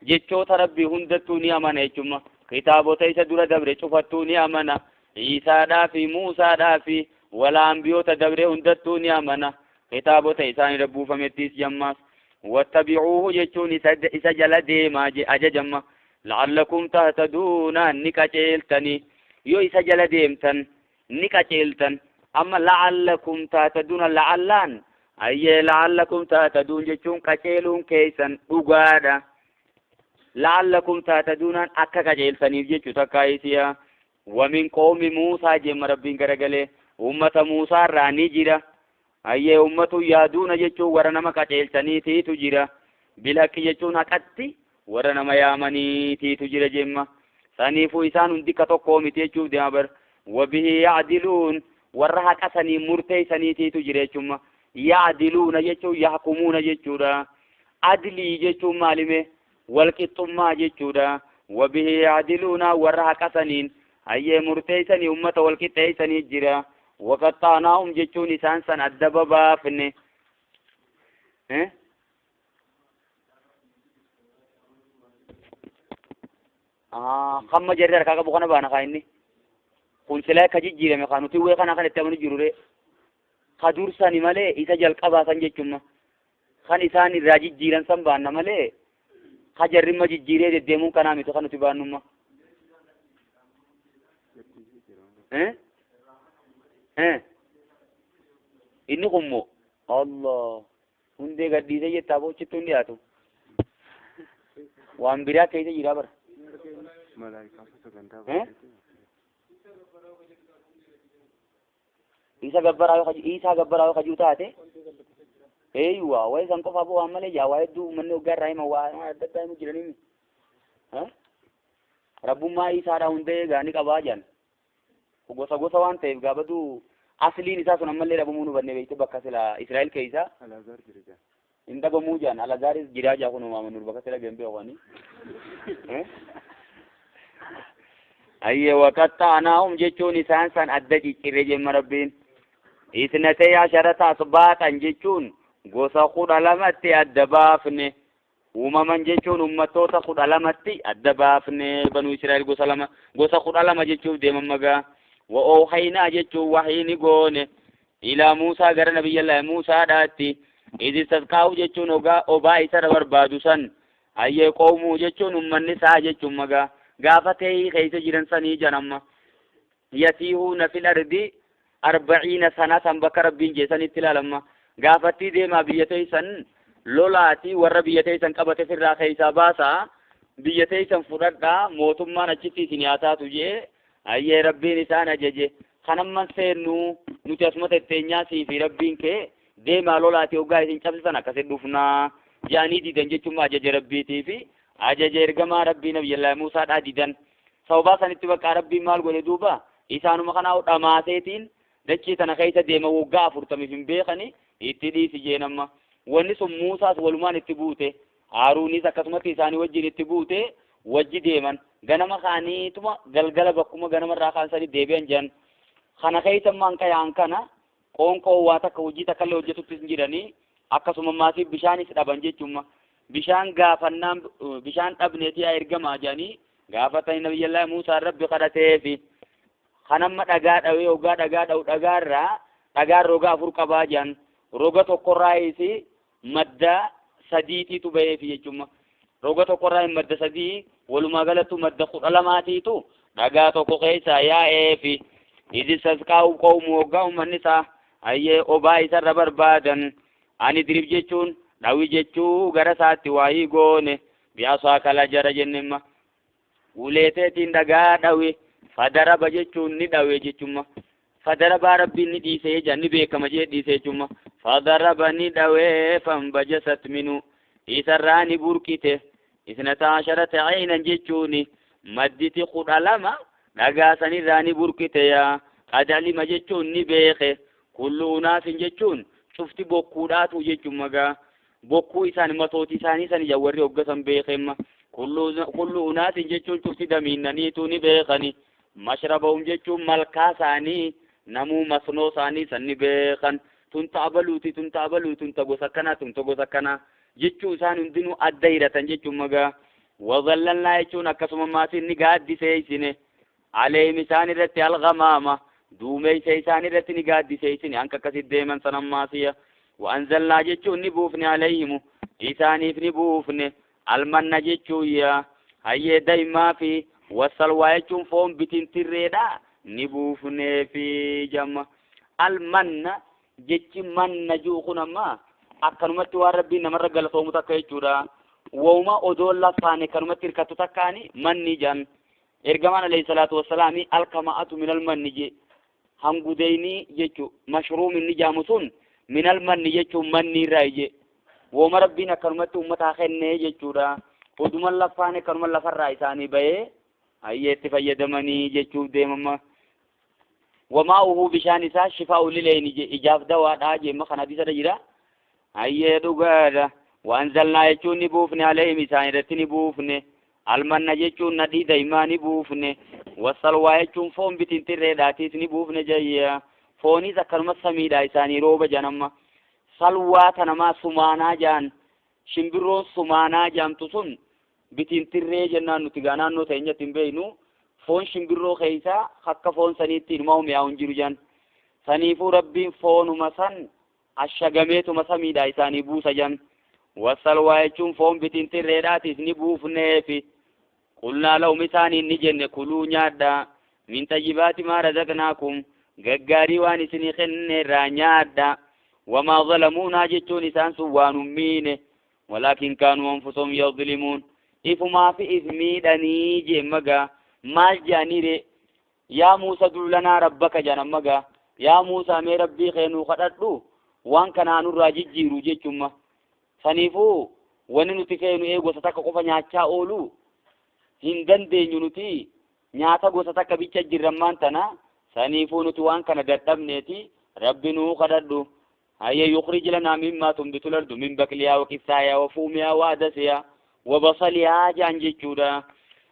Jechoota Rabbii hundattuu ni amana jechuudha. Kitaabota isa dura dabre cufattuu ni amana. Iisaadhaa fi Muusaadhaa fi walaambiyoota dabre hundattuu ni amana. Kitaabota isaan irra buufamettis jammaas. Wattabi'uuhu jechuun isa jala deemaa ajajamma. La'allakum tahtaduuna ni qaceeltani. Yoo isa jala deemtan ni qaceeltan. Amma la'allakum tahtaduuna la'allaan ayyee la'allakum tahtaduun jechuun qaceeluun keessan dhugaadha. La'allakum tahtaduunaan akka qaceeltaniif jechuu takka isiya. Wamin qoomi Muusaa jemma Rabbiin garagalee ummata Muusaa irraa ni jira. Ayyee ummatu yaaduuna jechuun warra nama qaceelchaniitiitu jira. Bilhaqqi jechuun haqatti warra nama yaamaniitiitu jira jemma. Saniifuu isaan hundi ka tokkoo miti jechuuf deema bar. Wabihi yacdiluun warra haqa sanii murteessaniitiitu jira jechuudha. Yacdiluuna jechuun yahkumuuna jechuudha. Adlii jechuun maalime? Walqixxummaa jechuudha. Wabihi yacdiluuna warra haqa saniin hayyee murteessanii ummata walqixxeessanii jira. Waqaxxaanaahum jechuun isaan san adda babaafne. Hamma jarri harkaa qabu kana baana kaa inni. Kun silaa akka jijjiirame kaa nuti wee kana kan itti amanu jiru ree. Ka dursani malee isa jalqabaa san jechuudha. Kan isaan irraa jijjiiran san baanna malee ka jarrimma jijjiiree deddeemuun kanaa miti kan nuti baannumma. Inni kun moo Allah hundee gadhiisee jettaa boochitti hin dhiyaatu. Waan biraa keessa jira bara. Isa gabbaraa yoo Isaa gabbaraa yoo kajuu taate eeyyuwa wayi san qofa waan malee jaa waa hedduu uummanni hoggaa irraa hima waa adda addaa himu jiranii. Rabbummaa Isaadhaa hundee gaanii qabaa jiran. Gosa gosa waan ta'eef gaafatu asliin isaa sun ammallee dhabamuu nu banne beekte bakka sila Israa'el keessa Alazaar jira jaa. Hin dhabamuu jaan Alazaaris jiraa jaa kun uumaama nur bakka sila gembee oofanii. Ayyee waqaxxaanaahum jechuun isaan san adda ciccirre jemma Rabbiin. Isnatay asharata asbaatan jechuun gosa 12tti adda baafne. Uumaman jechuun uummattoota 12tti adda baafne banuu Israa'el gosa lama gosa 12 jechuuf deeman magaa. Wa oohaynaa jechuun wahii ni goone. Ilaa Muusaa gara nabiyyallaahi Muusaadhaatti. Idh istasqaa'u jechuun obaa isarra barbaadu san. Hayyee qoomuu jechuun uummanni isaa jechuun magaa. Gaafa ta'ii keessa jiran sanii janamma. Yatiihuuna fil ardi 40 sanatan bakka Rabbiin jeesanitti ilaalamma. Gaafattii deemaa biyya teessan lolaatii warra biyya teessan qabate firraa keessaa baasaa biyya teessan fudhadhaa mootummaan achitti isin haa taatu jee hayyee Rabbiin isaan ajaje. Kanamman seennu nuti asuma tetteenyaa sii fi Rabbiin kee deemaa lolaatii hoggaa isin cabsisan akkasitti dhufnaa jedhanii didan jechuun ajaja Rabbiitii fi ajaja ergamaa Rabbii Nabiyyallaahi Muusaadhaa didan. Sababaa sanitti bakka Rabbiin maal godhe duuba isaanuma kanaa dhamaaseetiin dachii tana keessa deema waggaa 40 hin beekani itti dhiisi jeenamma. Wanni sun Muusaas walumaan itti buute Haaruunis akkasumatti isaanii wajjin itti buute wajji deeman. Ganama kaaniituma galgala bakkuma ganamarraa kaan sanii deebi'an jiran. Kana keessa ammaan kayaan kana qoonqoo waa takka hojii takka illee hojjetutti hin jiranii akkasuma maasiif bishaanis dhaban jechuudha. Bishaan gaafannaan bishaan dhabneetii haa ergamaa jedhanii gaafatanii Nabiyyallaahi Muusaan Rabbi kadhateefi. Kanamma dhagaa dhawee hoggaa dhagaa dhawu dhagaarraa dhagaan roga 4 qabaa jedhan. Roga tokkorraayis madda 3tiitu baheefi jechuudha. Roga tokkorraa madda 3 walumaa galattu madda 12tiitu dhagaa tokko keessaa yaa'eefi. Idh istasqaa'u qawmu hoggaa uummanni isaa hayyee obaa isarra barbaadan. Ani dirib jechuun dhawi jechuu gara isaatti waayii goone bi'asaa kala jara jennemma. Uleeteetiin dhagaa dhawi fadaraba jechuun ni dhawe jechuudha. Fadarabaa rabbiin ni dhiisee jaan ni beekama jee dhiisee jechuudha. Fadaraba ni dhawee fanbajasat minu isarraa ni burqite isnata asharata aynan jechuuni madditi 12 dhagaa sanirraa ni burqite yaa qad alima jechuun ni beeke kullu unaasin jechuun cufti bokkuudhaatu jechuun magaa bokkuu isaan matooti isaanii san ija warri hoggasan beekemma kullu unaasin jechuun cufti damiinnaniitu ni beekani mashrabahum jechuun malkaa isaanii namuu masnoo isaanii san ni beekan tun ta'abaluuti tun ta'abaluu tun ta gosa akkanaa tun ta gosa akkanaa jechuu isaan hundinuu adda hidhatan jechuun magaa wazallalnaa jechuun akkasuma maatiin ni gaaddiseessine aleehim isaan irratti alghamaama duumeysa isaan irratti ni gaaddiseessine hanka akkasit deeman san ammaasiya وأنزلنا jechuun ni buufne alayhimu isaaniif ni buufne almanna jechuun yaa hayyee daa'imaa fi wasalwaa jechuun foon bitintirreedha ni buufnee fi jamma almanna jechi manna ji'u kun amma akkanumatti waan rabbiin namarra galatoomu takka jechuudha wooma odoo lafaane kanumatti hirkattu takkaani manni jan ergamaan alayhi salaatu wassalaami alkama'atu minal manni je hangudeyni jechu mashruum inni jaamu sun minal manni jechuun manni irraa ije wooma rabbiin akkanumatti ummataa kennee jechuudha oduma lafaane kanuma lafarraa isaanii bahee hayyee itti fayyadamanii jechuuf deemama وماؤه bishaan isaa shifaa'u lileyni je ijaaf dawaadhaa jeemma kan hadiisarra jira hayyee dhugaadha waanzalnaa jechuun ni buufne alayhim isaan irratti ni buufne almanna jechuun nadhii daa'imaa ni buufne wasalwaa jechuun foon bitintirreedhaatiis ni buufne jayya foonis akkanuma samiidha isaanii rooba jaan amma salwaa tanamaa sumaanaa jaan shimbirroon sumaanaa jaamtu sun bitintirree jennaan nuti gaa naannoo teenyatti hin beeynu foon shimbirroo keeysaa akka foon saniitti inumaa mi'aawu hin jiru jaan saniifuu rabbiin foonuma san ashagameetuma samiidha isaanii buusa jaan wasalwaa jechuun foon bitintirreedhaatiis ni buufneefi qulnaa lahum isaaniin ni jenne kuluu nyaadhaa min xayyibaati maa razaqnaakum gaggaarii waan isinii kenne irraa nyaadhaa wamaa zalamuunaa jechuun isaan sun waan hin miine walaakin kaanuu anfusahum yazlimuun ifumaa fi if miidhanii jeemmagaa maal jedhanii yaa Muusa duulanaa rabbaka jedhan ammagaa yaa Muusaa mee rabbii kee nuu kadhadhu waan kanaa nurraa jijjiiru jechumma saniifuu wanni nuti feenu ee gosa takka qofa nyaachaa oolu hin dandeenyu nuti nyaata gosa takka bicha jirrammaan tana saniifuu nuti waan kana dadhabneeti rabbi nuu kadhadhu hayya yukhrij lanaa mimmaa tunbitu lardu min baqlihaa wa qissaa'ihaa wa fuumihaa wa adasihaa wa basalihaa jedhan jechuudha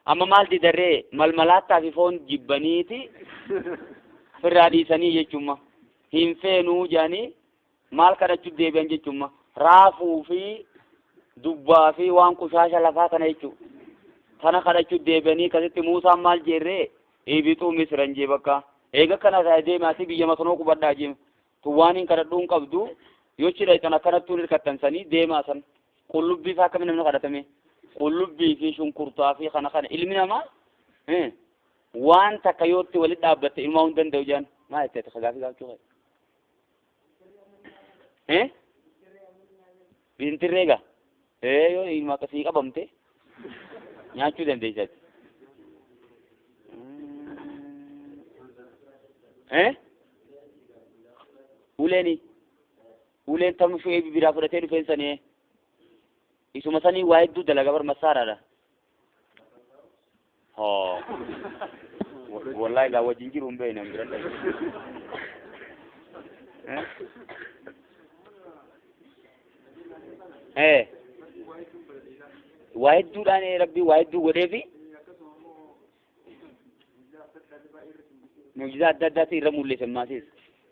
amma maal didarree malmalaattaa fi foon jibbaniiti firraa dhiisanii jechumma hin feenuu jedhanii maal kadhachuu deebi'an jechumma raafuu fi dubbaa fi waan qushaasha lafaa kana jechuu tana kadhachuu deebi'anii akkasitti Muusaan maal jeerree ibixuu misran jee bakka eega kana ta'e deemaati biyya masnoo qubadhaa jee tun waan hin kadhadhuu hin qabdu yoo chidha tan akkanattuun hirkattan sanii deemaa san qullubbii faa akkami namni kadhatame qullubbii fi shunkurtaa fi kana kana ilmi namaa waan takka yootti walitti dhaabbatte ilmaa hin danda'u jaan maal jettee takka gaafii gaafachuu qabe bintirree gaa yoo ilma akkasii qabamte nyaachuu dandeessati uleeni uleen tamu shu'eebi biraa fudhatee dhufeen sanii isuma sanii waa hedduu dalaga bar massaaraadha hoo wallahi gaa wajjin jiru hin beekne bira waa hedduudhaan rabbii waa hedduu godheefi mucjizaa adda addaati irra mul'ise maasiis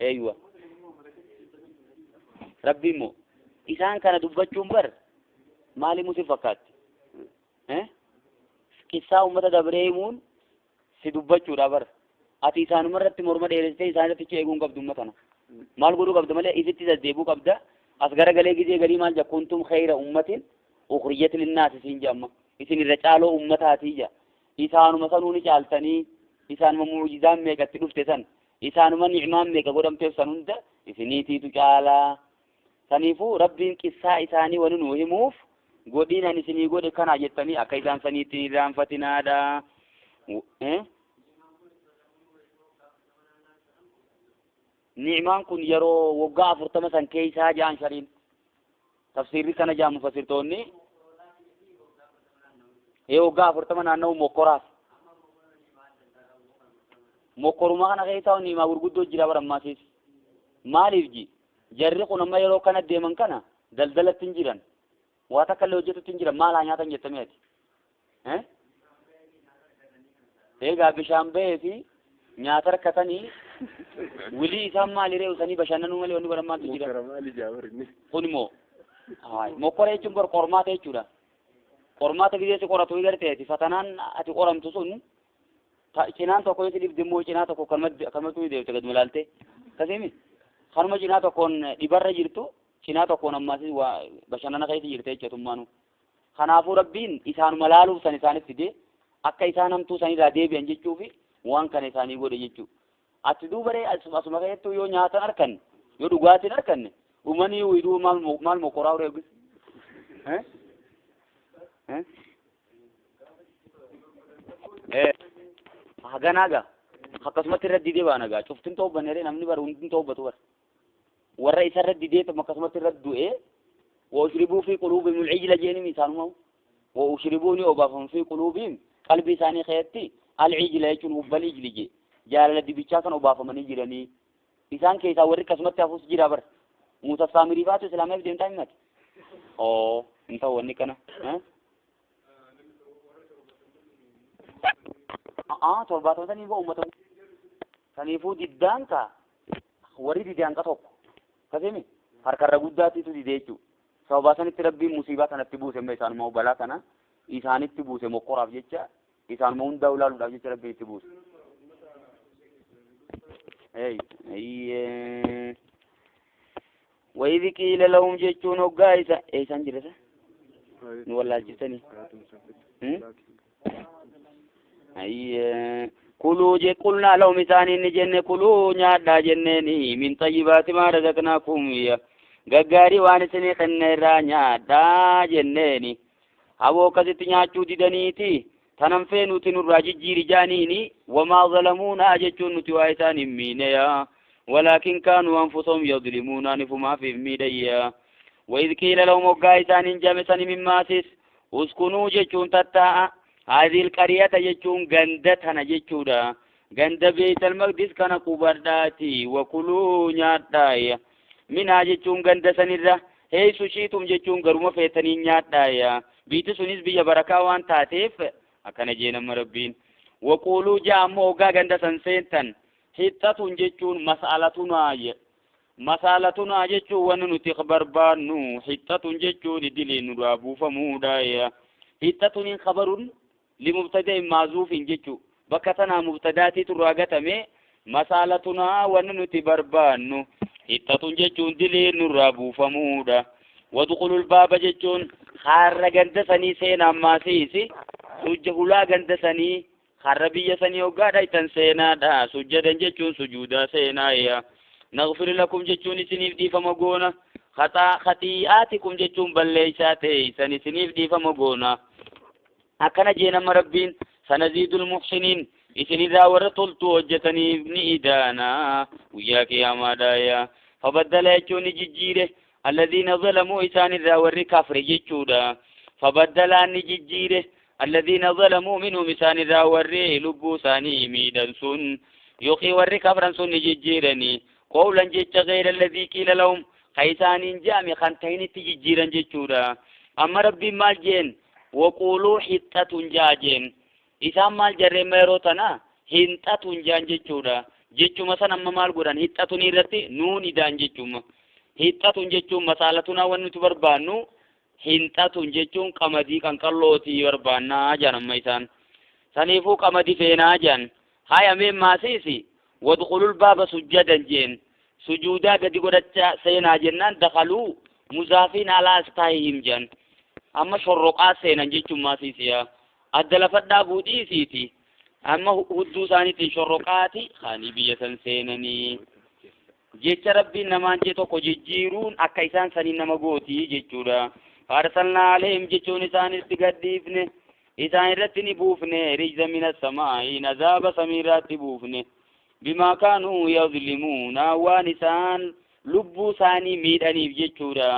eeyyuwa rabbi immoo isaan kana dubbachuun bar maali musin fakkaatti qissaa ummata dabree himuun si dubbachuudha bar ati isaanuma irratti morma dheeressitee isaan irratti eeguu hin qabdu ummata kana maal godhuu qabda malee isitti deddeebi'uu qabda as garagalee gizee garii maal jedha kuntum khayra ummatin ukhrijat linnaasi siin jedhama isin irra caaloo ummataatii jedha isaanuma sanuu ni caaltanii isaanuma mu'jizaan meeqatti dhufte san isaanuma ni'maan meeqa godhamteef san hunda isiniitiitu caalaa saniifuu rabbiin qissaa isaanii wani nuu himuuf godhiin ani isinii godhe kana jettanii akka isaan saniitti hin irraanfatinaadha. Ni'maan kun yeroo waggaa 40 san keeysaa ja'an shariin. Tafsiirri kana ja'an mufassirtoonni. Waggaa 40 naanna'u mokkoraaf. Mokkoruma kana keessaa ni'imaa gurguddoo jira bara ammaasiis. Maaliif ji? Jarri kun amma yeroo kana deeman kana daldalatti hin jiran. Waa takka illee hojjetutti hin jiran. Maal haa nyaatan jettamee ati? Egaa bishaan bahee fi nyaata rakkatanii wilii isaan maaliree usanii bashannanuu malee wanni godhan maaltu jira? Mokkora maali jaabar inni? Kun immoo mokkora jechuun bar qormaata jechuudha. Qormaata gisee si qoratu garteeti fatanaan ati qoramtu sun cinaan tokko yoo si dhibde immoo cinaa tokko kanumatti deebite gad malaalte. Akkasiimi kanuma cinaa tokkoon dhibarra jirtu cinaa tokkoon ammaas waa bashannana keessa jirte jechuutummaanu. Kanaafuu Rabbiin isaanuma laaluuf san isaanitti fide akka isaan hamtuu sanirraa deebi'an jechuufi waan kana isaanii godhe jechuudha. Ati duuba ree asuma keessattuu yoo nyaatan arkanne yoo dhugaatiin arkanne uummanni wiiduu maal mokoraa uree eegis? Haganaa gaa akkasumatti irra didee baana gaa cuftin toobbanne ree namni bara hundin toobbatu bara. Warra isa irra didee akkasumatti irra du'ee وأشربوا في قلوبهم العجل جيني إنسانهم وأشربوني أبافهم في قلوبهم قلبي ثاني خيرتي العجل يكون هو العجل جي جال الذي بيشاكن أبافهم من يجرني إنسان كيسا ورك قسمت تافوس جرا بر موسى سامري فاتو سلامة بدين تايمات أوه أنت هو نكنا ها تربات مثلا يبغى أمته ثاني فو ديدان كا وري ديدان كا توك كذي هركرة غداتي تو ديديتو sababa sanitti Rabbiin musiibaa kanatti buuse amma isaanuma balaa kana isaanitti buuse mokkoraaf jecha isaanuma hundaa ulaaluudhaaf jecha Rabbiin itti buuse. وإذ قيل لهم jechuun hoggaa isa eessaan jira isa nu wallaalchistanii. Kuluu je qulnaa lahum isaaniin ni jenne kuluu nyaadhaa jenneeni min xayyibaati maa razaqnaakum gaggaarii waan isinii kenne irraa nyaadhaa jenneeni. Haboo akkasitti nyaachuu didaniiti tanan feenuti nurraa jijjiiri jaaniini wamaa zalamuunaa jechuun nuti waa isaan hin miineya walaakin kaanuu anfusahum yadlimuuna nifumaaf hin miidhayya. وإذ قيل لهم hoggaa isaan hin jame sani mimmaasis uskunuu jechuun tattaa'a هذه القرية jechuun ganda tana jechuudha. Ganda Beeytal Maqdis kana qubadhaati wakuluu nyaadhaaya. Minaa jechuun ganda sanirra heessu shiitum jechuun garuma feetanii nyaadhaaya. Biitti sunis biyya barakaa waan taateef akkana jee nama Rabbiin. Waquuluu jaa ammoo hoggaa ganda san seentan hixxatun jechuun mas'alatunaa je. Mas'alatunaa jechuun wanni nuti barbaannu hixxatun jechuun idiliin nurraa buufamuudhaaya. Hixxatuniin khabarun limubtada'in maazuufin jechuu bakka tanaa mubtadaatiitu irraa gatame mas'alatunaa wanni nuti barbaannu hixxatun jechuun diliin nurraa buufamuudha. Wadkhulul baaba jechuun harra ganda sanii seenaa maasiisi sujja hulaa ganda sanii harra biyya sanii hoggaadha ittan seenaadha. Sujjadan jechuun sujuudaa seenaaya. Naghfir lakum jechuun isiniif dhiifama goona. Khatii'aatikum jechuun balleessaa ta'e isiniif dhiifama goona. Akkana jee nama Rabbiin sanaziidul muhsiniin isinirraa warra toltuu hojjetaniif ni idaana guyyaa qiyaamaadhaaya. Fabaddala jechuun ni jijjiire alladhiina zalamuu isaanirraa warri kafre jechuudha. Fabaddalaan ni jijjiire alladhiina zalamuu minhum isaanirraa warri lubbuu isaanii miidhan sun yookiin warri kafran sun ni jijjiiranii qawlan jecha gayra alladhii qiila lahum ka isaaniin je'ame kan ta'initti jijjiiran jechuudha. Amma Rabbiin maal jeen waquuluu hixxatun jaa jeen isaan maal jarreen yeroo tana hinxatun jaan jechuudha. Jechuma san amma maal godhan hixxatun irratti nuun idaan jechuma. Hixxatun jechuun masaalatunaa wanni nuti barbaannu hinxatun jechuun qamadii qanqallootii barbaannaa jaan amma isaan. Saniifuu qamadii feenaa jaan. Haya mee maasiisi wadkhulul baaba sujjadan jeen sujuudaa gadi godhachaa seenaa jennaan dakhaluu muzaafiin alaa astaahihim jaan. Amma shorroqaa seenan jechuun maasiisiyaa. Adda lafadhaa buudhiisiiti. Amma hudduu isaaniitiin shorroqaati kaanii biyya san seenanii. Jecha Rabbiin namaan jee tokko jijjiiruun akka isaan saniin nama gootii jechuudha. Faarsalnaa aleehim jechuun isaanitti gadhiifne. Isaan irratti ni buufne rijza mina samaa'i azaaba samiirraatti buufne. Bimaa kaanuu yazlimuuna waan isaan lubbuu isaanii miidhaniif jechuudha.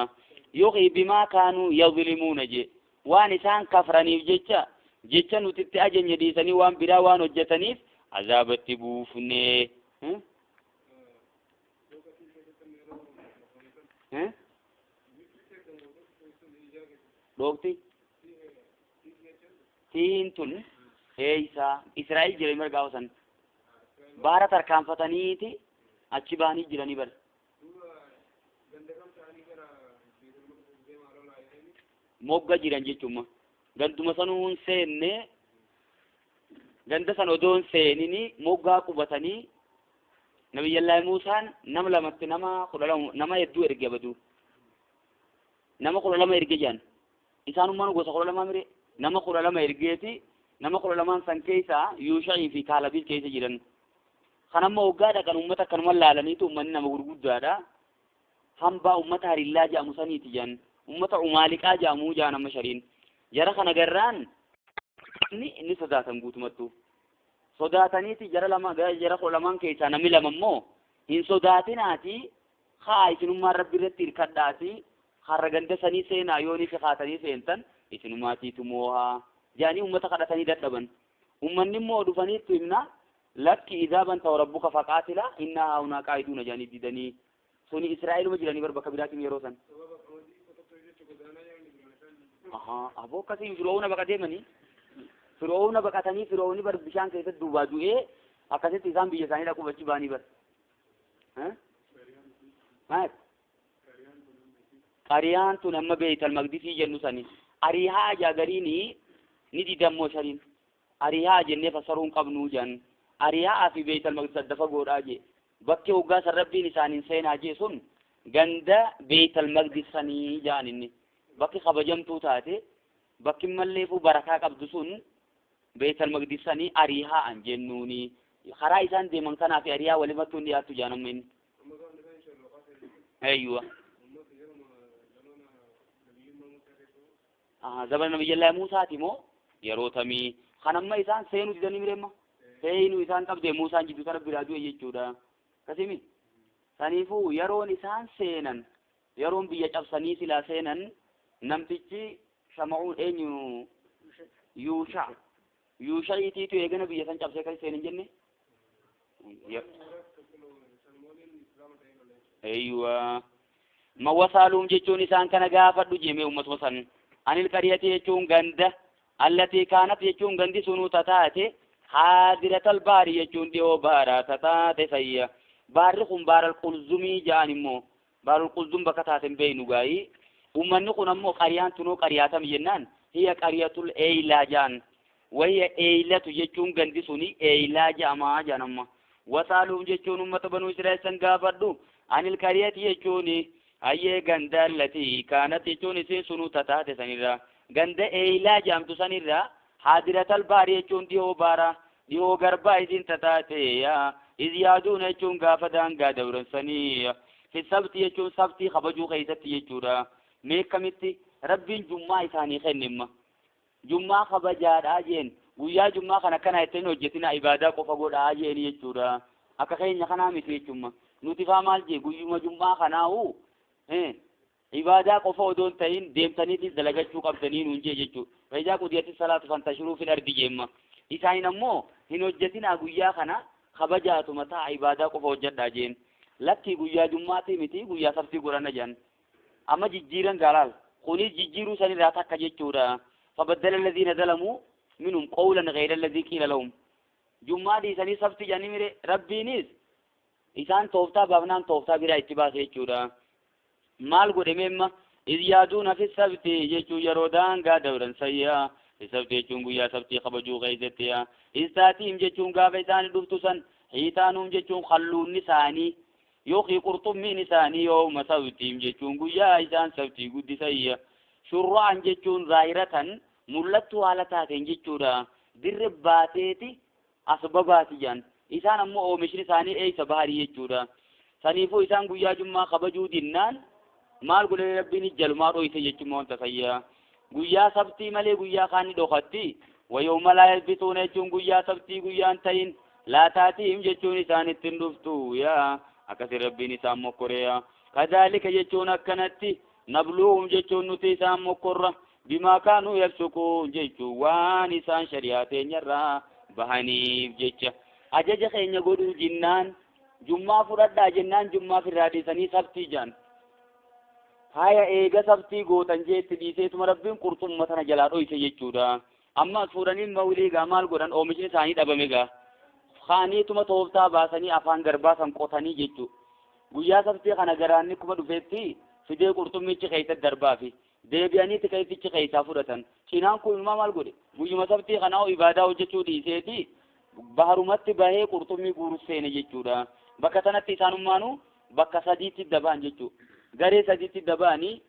Yookiin bimaa kaanuu yazlimuuna je waan isaan kafraniif jecha jecha nuti itti ajajne dhiisanii waan biraa waan hojjetaniif azaabatti buufne. Dhookti tihiin tun eeysaa Israa'el jiranii bar gaafa san baara tarkaanfataniiti achi bahanii jiranii bar mogga jiran jechuuma ganduma sanuu hin seenne ganda san odoo hin seenini moggaa qubatanii Nabiyyallaahi Muusaan nama lamatti nama 12 nama hedduu erge abaduu nama 12 erge jedhan isaanummaan gosa 12 mire nama 12 ergeeti nama 12 san keessa Yuusha'ii fi Kaalabiis keessa jiran kan amma hoggaa dhaqan ummata akkanuma laalaniitu ummanni nama gurguddaadha hambaa ummata harillaa jedhamu saniiti jedhan ummata umaaliqaa jedhamuu jedhan amma shariin jara kana garraan inni sodaatan guutumattu sodaataniiti jara lama jara 12 keessaa namni lama immoo hin sodaatinaati haa isinummaan rabbi irratti hirkadhaati har'a ganda sanii seenaa yoo ni kaatanii seentan isinumaatiitu moohaa jedhanii ummata kadhatanii dadhaban ummanni immoo dhufaniitu himna lakki idhaa banta rabbuka faqaatila innaa haunaa qaa'iduuna jedhanii didanii suni Israa'eluma jiranii bar bakka biraatiin yeroo san aboo akkasii Fir'auna baqateemanii Fir'auna baqatanii Fir'auni bar bishaan keessatti duubaa du'ee akkasitti isaan biyya isaanii dhaquuf achi ba'anii bar maal qariyaan tun amma Beeytal Maqdisii jennu sani arihaa jaagariini ni didammoo shariin arihaa jennee fassaruu hin qabnuu jedhan arihaa fi Beeytal Maqdis adda fagoodhaa jee bakki hoggaa san rabbiin isaaniin seenaa jee sun ganda Beeytal Maqdis sanii jedhan inni bakki kabajamtuu taate bakki malleefuu barakaa qabdu sun Beeytal Maqdis sanii arihaa an jennuuni karaa isaan deeman kanaa fi arihaa walimattuu hin dhiyaattu jedhan amma inni Aywa. Zabana Nabiyyallaahi Muusaati moo yeroo tamii kan amma isaan seenuu didanii mireemma seenuu isaan qabdee Muusaan jidduu tana biraa du'e jechuudha. Akkasimi saniifuu yeroon isaan seenan yeroon biyya cabsanii silaa seenan namtichi shama'uun eenyu Yuusha Yuusha'iitiitu eegana biyya san cabsee kan seenan jenne. Aywa. Ma wasaaluum jechuun isaan kana gaafadhu jemee ummatuma san anil qariyati jechuun ganda allatii kaanat jechuun gandi sunuu tataate haadiratal baari jechuun dhiyoo baaraa tataate sayya baarri kun baaral qulzumii jedhan immoo baarul qulzum bakka taaten beeynu gaayii ummanni kun ammoo qariyaan tunoo qariyaatam jennaan hiya qariyatul eeylaa jedhan wahiya eeylatu jechuun gandi suni eeylaa jedhamaa jedhan amma wasaaluum jechuun ummata banuu Israa'el san gaafadhu anil qariyati jechuun ayyee ganda allatii kaanat jechuun isiin sunuu tataate sanirra ganda eeylaa jedhamtu sanirra haadiratal baari jechuun dhiyoo baara dhiyoo garbaa isiin tataate yaa iz yaaduuna jechuun gaafa daangaa dabran fi sabti jechuun sabtii kabajuu keessatti jechuudha meekamitti rabbiin jummaa isaanii kennimma jummaa kabajaadhaa jeen guyyaa jummaa kana akkana jettanii hojjetina ibaadaa qofa godhaa jeeni jechuudha akka keenya kanaa miti jechuudha nuti faa maal jee guyyuma jummaa kanaa'u ibaadaa qofa odoo hin ta'in deemtaniitis dalagachuu qabdanii nuun jee jechuudha fayyidaa qudiyatti salaatu fantashiruu fil ardi jeemma isaanin ammoo hin hojjetinaa guyyaa kana kabajaatuma ta'a ibaadaa qofa hojjedhaa jeen lakki guyyaa jummaatii miti guyyaa sabtii godhanna jedhan amma jijjiiran gaalaal kunis jijjiiruu sanirraa takka jechuudha fabaddala alladhiina zalamuu minhum qawlan ghayra alladhii qiila lahum jummaa dhiisanii sabtii jedhanii mire rabbiinis isaan tooftaa baafnaan tooftaa biraa itti baase jechuudha maal godhe meemma iz yaaduuna fi sabti jechuun yeroo daangaa dabran sayyaa fi sabti jechuun guyyaa sabtii kabajuu keessatti iz taatiim jechuun gaafa isaanii dhuftu san hiitaanuum jechuun kalluunni isaanii yookiin qurxummiin isaanii yooma sabtiim jechuun guyyaa isaan sabtii guddisayya shurra'an jechuun zaahiratan mul'attuu haala taateen jechuudha dirre baateeti as babaati jedhan isaan ammoo oomishni isaanii eeysa baharii jechuudha saniifuu isaan guyyaa jummaa kabajuu dinnaan maal godhe rabbiin jalumaa dhoyse jechuudha wanta sayyaa guyyaa sabtii malee guyyaa kaan ni dhokatti wayooma laa yalbisuuna jechuun guyyaa sabtii guyyaan ta'in Laa taatiihim jechuun isaan ittiin dhuftu yaa akkasi Rabbiin isaan mokkoreya. Kadhaalika jechuun akkanatti nabluuhum jechuun nuti isaan mokkorra bimaa kaanuu yafsuquun jechuun waan isaan shari'aa teenyarraa bahaniif jecha. Ajaja keenya godhuu jinnaan jummaa fudhadhaa jennaan jummaa firraa dhiisanii sabtii jaan. Haya eega sabtii gootan jeetti dhiiseetuma Rabbiin qurxumma tana jalaa dhoyse jechuudha. Amma fuudhanii mawlii gaa maal godhan oomishni isaanii dhabame gaa. Kaaniituma tooftaa baasanii afaan garbaa san qotanii jechuudha. Guyyaa sabtii kana garaanni kuma dhufeetti fidee qurxummichi keessatti darbaafi deebi'anii keessichi keessaa fudhatan. Cinaan kun ilmaa maal godhe guyyuma sabtii kanaa ibaadaa hojjechuu dhiiseeti baharumatti bahee qurxummii guuruu seene jechuudha. Bakka sanatti isaanummaanuu bakka sadiitti dabaan jechuudha. Garee sadiitti dabaanii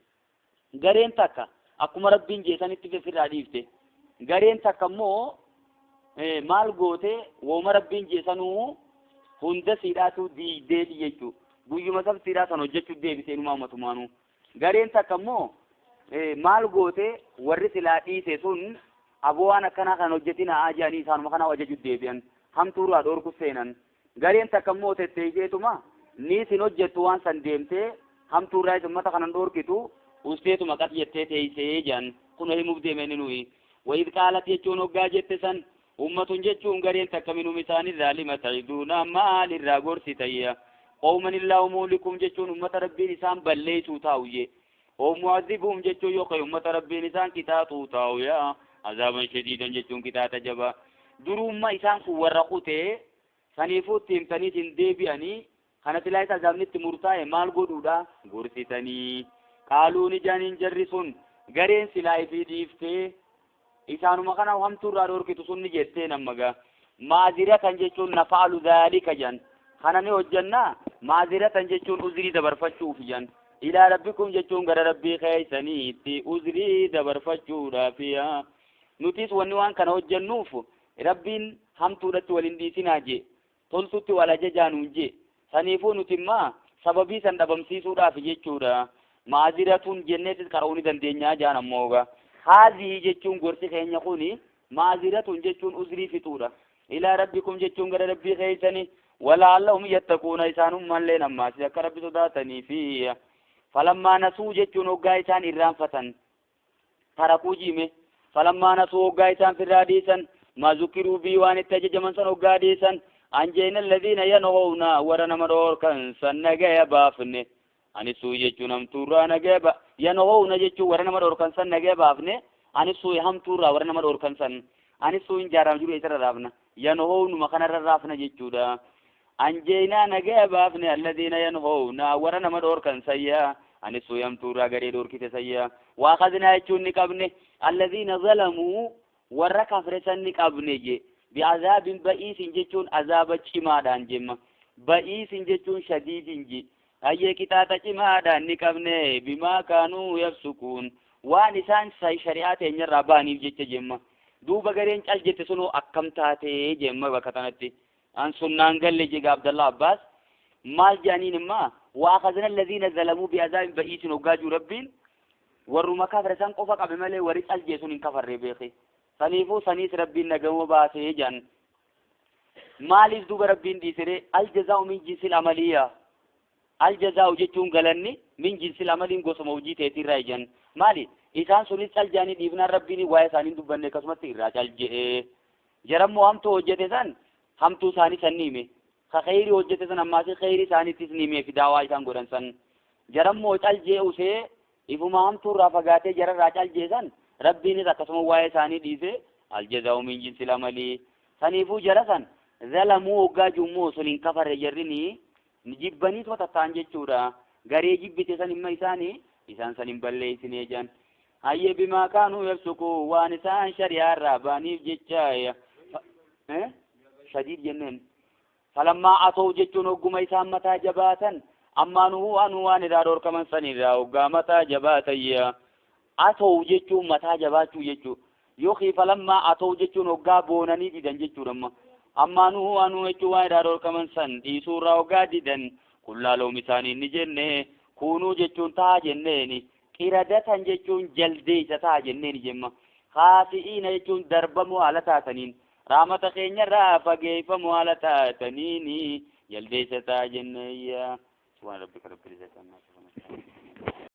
gareen takka akkuma Rabbiin jeesanitti firraa dhiifte. Gareen takka immoo maal goote wooma Rabbiin jeesanuu hunda siidhaatu diigdeeti jechuudha. Guyyuma sabtiidhaa san hojjechuu deebisee inumaa ummatumaanuu. Gareen takka immoo maal goote warri silaa dhiise sun aboo waan akkanaa kan hojjetina haa jedhanii isaanuma kanaa ajaju deebi'an. Hamtuurraa dhoorku seenan. Gareen takka immoo tetteesseetuma ni isin hojjettu waan san deemtee hamtuurraa isa ummata kanan dhoorkitu usteetuma qas jettee teessee jedhan kun himuuf deemeen nuyi. Wayid qaalat jechuun hoggaa jette san ummatun jechuun gareen takka minum isaanirraa lima ta'iduuna maalirraa gorsitayya. Qawman illaahu muulikum jechuun ummata Rabbiin isaan balleessuu taa'uyye. Oo mu'azzibuhum jechuun yookaan ummata Rabbiin isaan kitaatuu taa'uya. Azaaban shadiidan jechuun kitaata jabaa. Durummaa isaan kun warra kutee saniifuu itti himtaniitiin deebi'anii kana silaa isa azaabni itti murtaa'e maal godhuudha gorsitanii. Qaaluun ijaaniin jarri sun gareen silaa ifii dhiiftee isaanuma kana hamtuurraa dhorkitu sun ni jettee namma gaa. Maaziratan jechuun nafaalu dhaalika jan. Kana ni hojjannaa maaziratan jechuun uzrii dabarfachuuf jan. Ilaa rabbikum jechuun gara Rabbii keessaniitti uzrii dabarfachuudhaaf. Nutis wanni waan kana hojjennuuf Rabbiin hamtuudhatti waliin dhiisinaa jee toltutti wal ajajaanuun jee saniifuu nuti immaa sababii san dhabamsiisuudhaaf jechuudha. Maaziratuun jenneetis qara'uu ni dandeenyaa jaan ammoo gaa. Haazii jechuun gorsi keenya kuni maaziratuun jechuun uzrii fixuudha. Ilaa rabbikum jechuun gara Rabbii keessanii walaallahum yattaquuna isaanummallee ammaas akka Rabbi sodaatanii fi falammaa nasuu jechuun hoggaa isaan irraanfatan tarakuu jiime falammaa nasuu hoggaa isaan firraa dhiisan maa zukiruu bii waan itti ajajaman san hoggaa dhiisan anjeyna alladhiina yanhawna warra nama dhoorkan san nagaya baafne anisuu jechuun hamtuurraa nagaya ba yanhawna jechuun warra nama dhoorkan san nagaya baafne anisuu hamtuurraa warra nama dhoorkan san anisuu hin jaaraam jiru isarra raafna yanhawnuma kanarra raafna jechuudha. Anjeynaa nagaya baafne alladhiina yanhawna warra nama dhoorkan sayya anisuu hamtuurraa garee dhoorkite sayya waaqazinaa jechuun ni qabne alladhiina zalamuu warra kafre san ni qabne je bi'azaabin ba'iisin jechuun azaaba cimaadhaan jemma ba'iisin jechuun shadiidin je hayyee qixaaxa cimaadhaan ni qabne bimaa kaanuu yafsukuun waan isaan shari'aa teenyarraa ba'aniif jecha jemma. Duuba gareen cal jette sunoo akkam taatee jemma bakka tanatti an sunnaan galle jega Abdallah Abbaas maal jedhaniin immaa waaqazina alladhiina zalamuu bi'azaabin ba'iisin hoggaa jiru Rabbiin warruma kafre san qofa qabe malee warri cal jee sun hin kafarree beeke. Saniifuu saniis Rabbiin nagama baasee jedhan. Maaliif duuba Rabbiin dhiisere aljazaa'u min jinsil amaliya. Aljazaa'u jechuun galanni min jinsil amaliin gosuma hojii teetiirraa jedhan. Maali isaan sunis cal jedhanii dhiifnaan Rabbiin waa'ee isaanii dubbanne akkasumatti irraa cal jedhee. Jarammoo hamtuu hojjete san hamtuu isaanii san ni hime. Ka kheyrii hojjete san ammaas kheyrii isaaniittis ni himee fi daawaa isaan godhan san. Jarammoo cal jee usee ifuma hamtuurraa fagaatee jararraa cal jee san Rabbiinis akkasuma waa'ee isaanii dhiise aljazaa'u min jinsil amalii. Saniifuu jara san zalamuu hoggaa jummoo sun hin kafarre jarrini jibbaniituma tattaan jechuudha. Garee jibbite san himma isaanii isaan san hin balleessinee jedhan. Hayyee bimaa kaanuu yafsuquu waan isaan shari'aarraa ba'aniif jecha shadiid jenneen. Falammaa atoo jechuun hogguma isaan mataa jabaatan ammaanuu anuu waan irraa dhorkaman sanirraa hoggaa mataa jabaatayya. Atoo jechuun mataa jabaachuu jechuudha. Yookiin falammaa atoo jechuun hoggaa boonanii didan jechuudha amma. Ammaanuu anuu jechuun waan irraa dhorkaman san dhiisuurraa hoggaa didan kullaaloom isaanii ni jenne kuunuu jechuun taa jenneeni qiradatan jechuun jaldeessa taa jenneeni jemma. Haasi'iina jechuun darbamoo haala taataniin Rahmata keenyarraa fageeffamu haala taataniini jaldeessa ta'a jenneeyya. Subhaana rabbika rabbil izzati ammaa yasifuun.